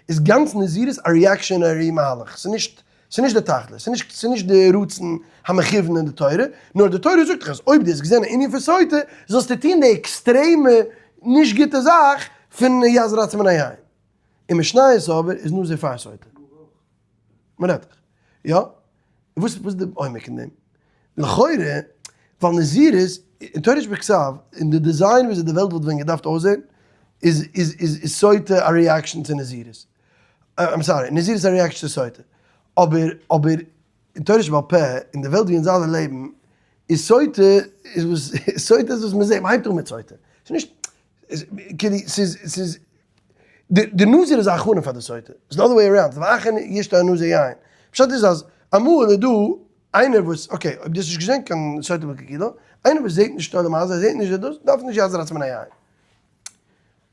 איז גאנץ נזירות א reactionary מהלך, ס'איז נישט ס'איז נישט די תכלית, ס'איז נישט ס'איז נישט די רצון המכוון אין די תורה, נאר די תורה זאגט דיך אז אויב דו האסט געזען א ענין פון סוטה, זאלסטו טון די עקסטרעמע נישט גוטע זאך. פון יזיר עצמו מן היין. אין משניות אבער איז נזיר פאר סוטה. מ'רעדט דאך. יא? וואס איז די עומק אין דעם? לכאורה, ווייל נזירות, אין תורה שבכתב, אין די design וויאזוי די וועלט וואלט ווען געדארפט אויסזען, איז איז איז איז סוטה א reaction צו נזירות. I'm sorry, נזירות איז א reaction צו סוטה. אבער אבער אין תורה שבעל פה, אין די וועלט ווי אונז אלע לעבן, איז סוטה איז וואס סוטה איז וואס מ'זעט, מ'הייבט אן מיט סוטה. ס'איז נישט כאילו ס'איז ס'איז די נזיר איז א הכנה פאר די סוטה, ס'איז די other way around, ואכן ישתה הנזיר יין, פשט איז אז אמאל איז דא איינער וואס, okay, אויב דו האסט נישט געזען קיין סוטה בקלקולה, איינער וואס זעט נישט עולם הזה, זעט נישט דאס, דארף נישט יזיר עצמו מן היין.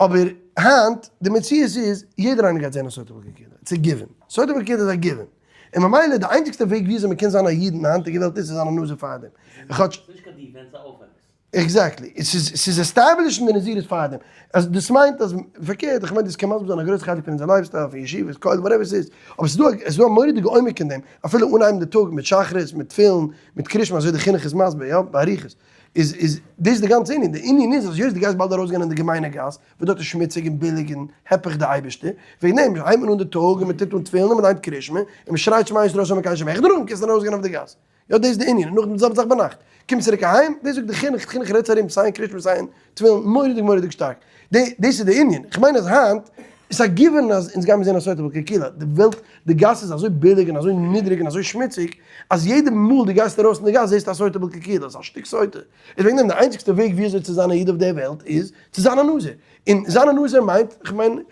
אבער היינט, די מציאות איז, יעדער איינער גייט זען א סוטה בקלקולה, ס'איז א given, סוטה בקלקולה איז א given, און ממילא די איינציגסטע וועג וויאזוי מ'קען זיין א איד אין די היינטיגע וועלט איז צו זיין א נזיר פארדעם, כאטש. ס'איז נישט קיין defense, ס'איז א offense. Exactly, ס'איז ס'איז establish ן די נזירות פארדעם, אז דאס מיינט אז, פארקערט, איך מיין דאס קען מסביר זיין א גרויס חלק פון אונזער lifestyle, פון ישיבות, כולל, whatever ס'איז, אבער ס'איז דא א ס'איז דא א מורא'דיגע עומק אין דעם, אפילו אנהייבן די טאג מיט שחרית, מיט תפילין, מיט קרישמע, אזוי די חינוך איז מסביר, יא, באריכות, איז איז דאס איז די גאנצע ענין, די ענין איז אז היות דו גייסט באלד ארויסגיין אין די געמיינע גאס, וואס דארט איז שמוציג און ביליג און הפך די אייבערשטער, וועגן דעם הייבט מען אן די טאג און מען טוט אן תפילין און מען ליינט קרישמע, און מען שרייט שמע ישראל השם אלקינו השם אחד, דערנאך קענסטו ארויסגיין אויף די גאס. יא דאס איז די ענין, און נאכדעם די זעלבע זאך ביינאכט, קומט צוריק אהיים, דאס זאגט די חינוך, די חינוך רעדט ארום סיי אין קרישמע סיי אין תפילין מורא'דיג מורא'דיג שטארק, דאס איז די ענין, איך מיין אז היינט איז א given אז אונז גיימיר זען א סוטה בקלקולה, די וועלט, די גאס איז אזוי ביליג און אזוי נידריג און אזוי שמוציג, אז יעדע מאל דו גייסט ארויס אין די גאס זעסטו א סוטה בקלקולה, ס'איז א שטיק סוטה, איז וועגן דעם די איינציגסטע וועג וויאזוי צו זיין א איד אויף די וועלט איז צו זיין א נזיר, און זיין א נזיר מיינט, איך מיין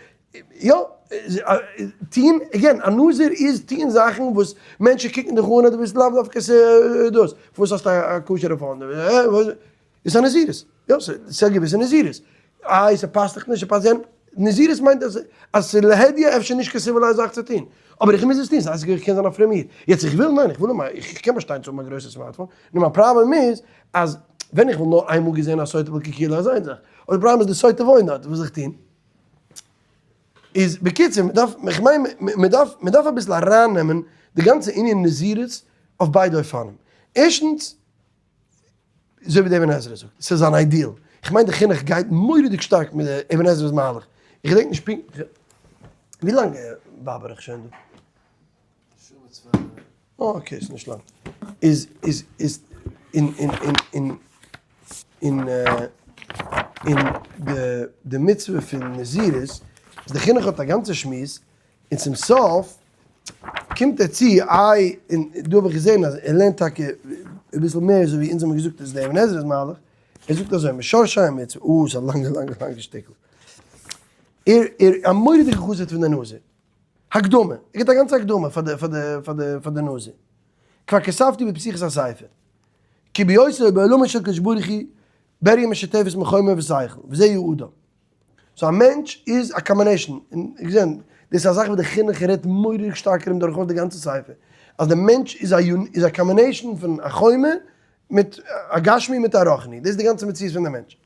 יא, טוהן, again, א נזיר איז טוהן זאכן וואס מענטשן קוקן דיך אן אז דו ביסט לאו דווקא דאס, פארוואס האסטו א כשר'ע phone? איז א נזירות, יא, ס'איז א געוויסע נזירות, איי ס'פאסט דיך נישט, ס'פאסט יענעם, נזירות מיינט אז אז ס'איז להדיא אפשר נישט קיין civilized זאך צו טוהן, אבער איך מוז עס טוהן, ס'הייסט איך קען זיין א פרומע איד, יעצט איך וויל, ניין איך וויל האבן א, איך קען באשטיין צו האבן א גרויסע smartphone, נאר מיין פראבלעם איז אז ווען איך וואלט נאר איינמאל געזען א סוטה בקלקולה איז איין זאך, אבער די פראבלעם איז די סוטה וואוינט דארט, וואס זאל איך טוהן? איז בקיצור, מען דארף, איך מיין, מען דארף, מען דארף אביסל ארייננעמען די גאנצע ענין נזירות אויף ביידע אופנים. ערשטנס, אזוי ווי די אבן עזרא זאגט, ס'איז אן ideal. איך מיין די חינוך גייט מורא'דיג שטארק מיט די אבן עזרא'ס מהלך. איך געדענק נישט פונקטליך, ווי לאנג באבער איך שוין דא? אה okay ס'נישט לאנג. איז איז איז אין אין אין אין אין אין די די מצוה פון נזירות איז די חינוך האט א גאנצע שמועס און צום סוף קומט ער צו איי און דא האב איך געזען אז ער לערנט טאקע אביסל מער אזוי ווי אונז האבן געזאגט איז די אבן עזרא'ס מהלך ער זאגט אזוי משרשי המצוה אה ס'איז א לאנגע לאנגע לאנגע שטיקל ער ער א מורא'דיגע חסיד פון די נזיר. הקדמה, ער גיבט א גאנצע הקדמה פאר די פאר די פאר די פאר די נזיר. כבר כתבתי בפתיחת הספר, כי בהיותו בעולמו של קדוש ברוך הוא בריה משותפת מחומר ושכל, וזה הוא אדם. so א מענטש איז א combination, און געזען, דאס איז א זאך וואס די חינוך רעדט מורא'דיג שטארק ארום דורכאויס די גאנצע ספר, אז די מענטש איז א איז א combination פון א חומר מיט א גשמי מיט א רוחני, דאס איז די גאנצע מציאות פון די מענטש.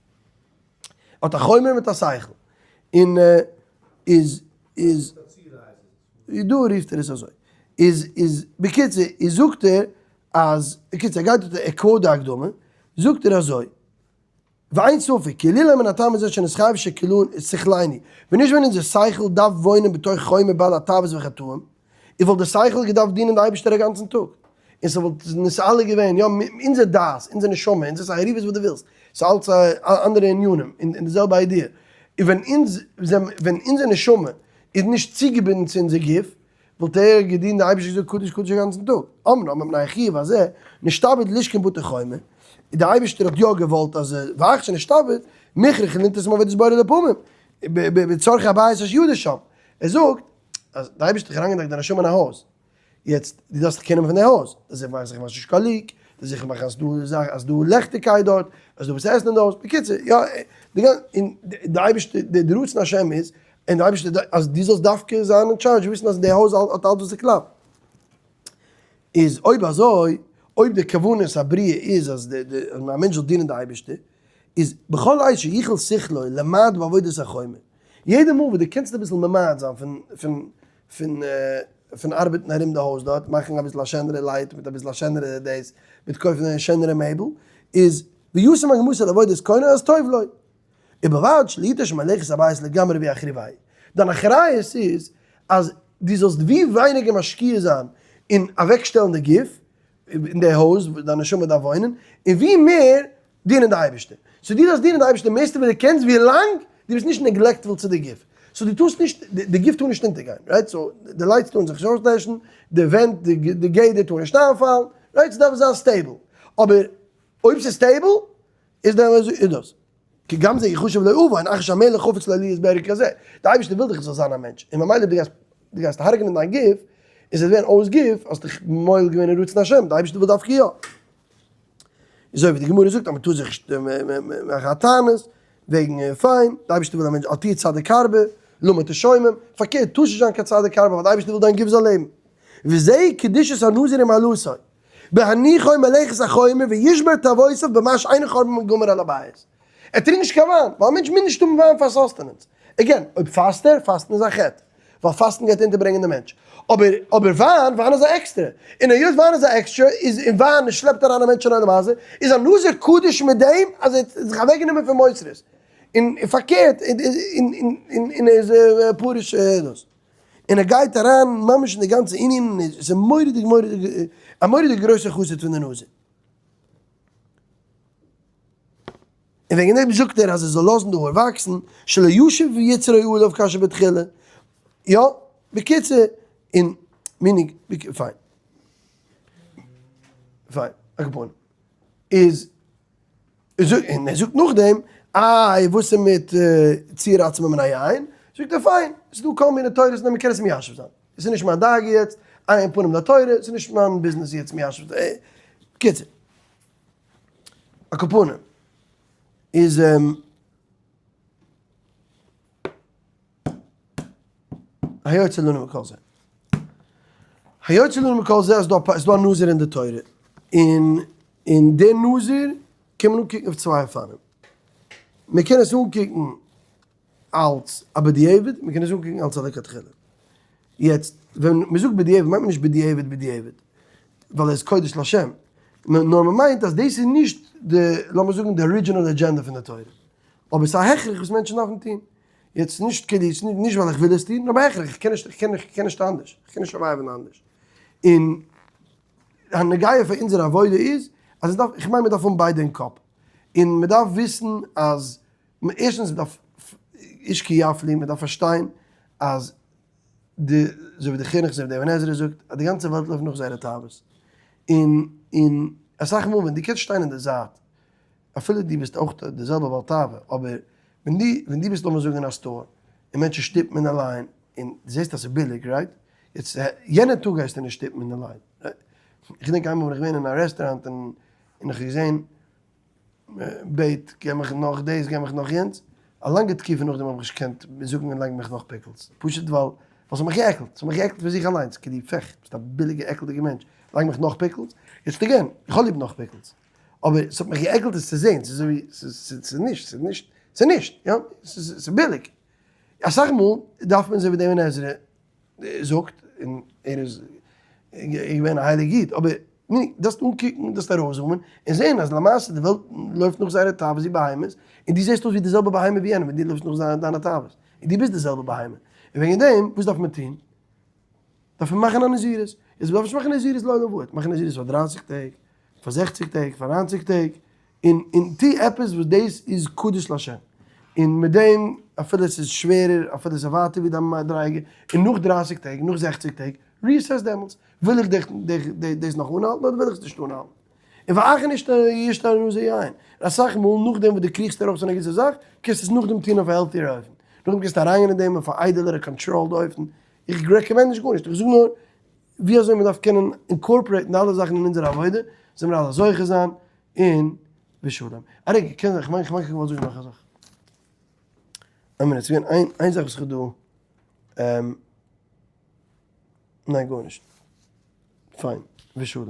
האט א חומר מיט א שכל, און איז איז דא רופט ער עס אזוי, איז איז בקיצור איז זאגט ער אז בקיצור ער גייט ער quote די הקדמה, זאגט ער אזוי, ואין ספק כי אילולא מן הטעם הזה שנתחייב שכלו שכלינו, ווען נישט ווען אונזער שכל דארף וואוינען בתוך חומר בעל התאוות וחטאים, איז וואלט די שכל געדארפט דינען די אייבערשטער אגאנצן טאג, און ס'וואלט נתעלה געווען, יא, אונזער דעת, אונזער נשמה, אונזער שכל, רוף עס וואס דו ווילסט, ס'איז אלץ אנדערע ענינים, און די זעלבע idea. און ווען אונז זענען, ווען אונזער נשמה איז נישט צוגעבינדן צו אונזער גוף, וואלט ער געדינט די אייבערשטער געזאגט קדוש קדוש אגאנצן טאג. אמנם מפני החיוב הזה, נשתעבד לשכון בתוך חומר, די אייבערשטער האט יא געוואלט אז, ואחר שנשתעבד, מוכרח לנטות מעבודת בורא לפעמים, בצרכי הבית אשר ידע שם. ער זאגט, אז די אייבערשטער האט אריינגעלייגט די נשמה אין א הויז, יעצט דו דארפסט דיך קענען פון די הויז, דארפסט זיכער מאכן זיכער מאכן ס'נישט קיין leak, דארפסט זיכער מאכן אז ס'דא זאך אז ס'דא לעכטיגקייט דארט, אז ס'דא וואס עסן אין די הויז, בקיצור יא, די גאנ און די אייבערשטער די רצון השם איז, און די אייבערשטער אז דו זאלסט דווקא זיין אין טשארדזש וויסן אז די הויז האט אלץ וואס ס'קלאפט. איז אויב אזוי, אויב די כוונת הבריאה איז אז די די אז א מענטש זאל דינען די אייבערשטער, איז בכל עת שיכול שכלו למעט בעבודת החומר, יעדע מאל וואס דו קענסט אביסל ממעט זיין פון פון פון פון ארבעטן ארום די הויז דארט, מאכן אביסל א שענערע light מיט אביסל א שענערע דאס, מיט קויפן א שענערע מעבל, איז וישם מגמתו לעבודת קונו אז טוב לו. ובלבד שלא יטוש מלאכת הבית לגמרי ויחריבהו. דיין אחריות איז אז דו זאלסט ווי ווייניגער משקיע זיין אין אוועקשטעלן די גוף אין די הויז וואו דיין נשמה דארף וואוינען, און ווי מער דינען די אייבערשטער. so דו דארפסט דינען די אייבערשטער מערסטע ווי דו קענסט ווי לאנג דו ביסט נישט neglectful צו די גוף. so דו טארסט נישט, די גוף טאר נישט אונטערגיין, right? so די lights טארן זיך נישט אויסלעשן, די ווענט, די גדר טאר נישט איינפאלן, right? ס'דארף זיין stable. אבער אויב ס'איז stable, איז דען אזוי איז דאס. כי גם זה יחשב לו עוון, אחר שהמלך חפץ לו להיות בריא כזה. די אייבערשטער וויל דיך דו זאלסט זיין א מענטש, און ממילא דו גייסט דו גייסט הרג'נען דיין גוף, און ס'וועט ווערן אויס גוף, האסט דיך מועל געווען אין רצון השם, די אייבערשטער וויל דווקא יא. אזוי ווי די גמרא זאגט אז מ'טאר זיך נישט מאכן א תענית וועגן פיין, די אייבערשטער וויל א מענטש אל תהיה צדיק הרבה, למה תשומם, פארקערט טארסט נישט זיין קיין צדיק הרבה ווייל די אייבערשטער וויל דיין גוף זאל לעבן. וזה קדושת הנזיר ומעלתו. בהניחו מלאכת החומר וישמור תאוותיו במה שאינו חורבן גמור על הבית. ער טרינקט נישט קיין וויין, ווייל א מענטש מוז נישט האבן וויין פאר sustenance. Again, אויב פאסט ער, פאסטן איז א חטא, ווייל פאסטן גייט אונטערברענגען די מענטש. אבער אבער וויין, וויין איז א עקסטרע. און היות וויין איז א עקסטרע, איז און וויין שלעפט אריין א מענטש אין עולם הזה, איז א נזיר קדוש מיט דעם אז ער האט זיך אוועקגענומען פון מותרות. און פארקערט, און און ער איז פרוש דאס. און ער גייט אריין ממש אין די גאנצע ענין, און עס איז מורא'דיג מורא'דיג, א מורא'דיג גרויסע חסיד פון די נזיר. און וועגן דעם זאגט ער אז ער זאל לאזן די האר וואקסן, שלא ישוב יצרו עליו כאשר בתחילה. יא, בקיצור, און meaning, פיין. פיין, על כל פנים. איז. און ער זאגט נאכדעם, איי וואס איז מיט ציר עצמו מן היין? זאגט ער פיין, עס איז דא כל מיני תורות נאר מען קען עס מיישב זיין, עס איז נישט מיין דאגה יעצט, אין פנים לתורה, עס איז נישט מיין ביזנעס יעצט מיישב זיין, בקיצור. על כל פנים, איז. היוצא לנו מכל זה. היוצא לנו מכל זה אז ס'איז דא א נזיר אין די תורה, און און דער נזיר קען מען אנקוקן אויף צוויי אופנים. מען קען עס אנקוקן אלס א בדיעבד, מען קען עס אנקוקן אלס א לכתחילה. יעצט, ווען מען זאגט בדיעבד מיינט מען נישט בדיעבד בדיעבד, ווייל ער איז קודש לשם, נאר מען מיינט אז דאס איז נישט די, לאמיר זאגן די original agenda פון די תורה. אבער ס'איז א הכרח וואס מענטשן דארפן טון. יעצט נישט כדי, נישט ווייל איך וויל עס טון, נאר בהכרח, איך קען נישט, איך קען, איך קען נישט אנדערש, איך קען נישט survive ן אנדערש. און הנוגע פאר אונזער עבודה איז, אז עס דארף, איך מיין מען דארף האבן ביידע אין קאפ. און מען דארף וויסן אז, ערשטנס מען דארף, איש כי יפליא, מען דארף פארשטיין אז די, אזוי ווי די חינוך, אזוי ווי די אבן עזרא זאגט, אז די גאנצע וועלט לויפט נאך זייערע תאוות. און, און אסאך מאל ווען דו קענסט שטיין אין די זייט, אפילו דו ביסט אויך די זעלבע בעל תאווה, אבער ווען דו ווען דו ביסט לאמיר זאגן אין א store, און מענטשן שטופן אין די line, און דו זעסט אז ס'איז ביליג, right? יעצט יענע טאג גייסטו נישט שטופן אין די line, right? איך געדענק איינמאל בין איך געווען אין א רעסטוראנט און און איך האב געזען בעט געב מיך נאך דאס געב מיך נאך יענץ, א לאנגע תקופה נאכדעם האב איך נישט געקענט זאגן לייג מיך נאך pickles, פשוט ווייל ווייל ס'האט מיך גע'עקלט, ס'האט מיך גע'עקלט פון זיך אליינס, כאילו פעך, ביסט א ביליגע עקלדיגע מענטש, לייג מיך נאך pickles, יעצט again, איך האב ליב נאך pickles. אבער ס'האט מיך גע'עקלט עס צו זעהן, ס'איז אזוי ווי, ס'איז נישט, ס'איז נישט, ס'איז נישט, יא, ס'איז ביליג. אסאך מאל דארף מען אזוי ווי דער אבן עזרא זאגט, און ער איז געווען א הייליג איד, אבער דארפסט אנקוקן, דארפסט ארויסזומען, און זעהן אז למעשה די וועלט לויפט נאך זייערע תאוות ווי בהמות, און דו זעסט אויס ווי די זעלבע בהמה ווי יענעם, און דו לויפסט נאך דיינע תאוות, און דו ביסט די זעלבע בהמה. און וועגן דעם, וואס דארף מען טון? דארף מען מאכן א נזירות, איז מ'דארף נישט מאכן נזירות לעולם ועד, מאכן נזירות פאר דרייסיג טעג, פאר זעכציג טעג, פאר ניינציג טעג, און און טו עפעס וואס דאס איז קדוש להשם, און מיט דעם אפילו עס איז שווערער, אפילו עס איז ווייטער ווי דיין מדריגה, און נאך דרייסיג טעג, נאך זעכציג טעג, reassess דעמאלטס, וויל איך דאס נאך אנהאלטן אדער וויל איך עס נישט אנהאלטן? און ואחר נישט ישתה הנזיר יין, אסאך מאל נאכדעם וואס דו קריכסט ארויף צו א געוויסע זאך, קענסטו עס נאכדעם טון אויף א healthier אופן, נאכדעם קענסטו אריינגיין אין דעם אויף א איידעלערע controlled אופן, איך recommend נישט גארנישט, איך זאג נאר ווי אזוי מען דארף קענען incorporate ן אלע זאכן אין אונזער עבודה, זאל מיר אלע זוכה זיין און בשלום. א רגע, קען זיין, כ'מיין כ'מיין כ'וואלט זאגן נאך א זאך. איין מינוט, ס'געווען איין איין זאך וואס איך האב דא, ניין גארנישט. פיין, בשלום.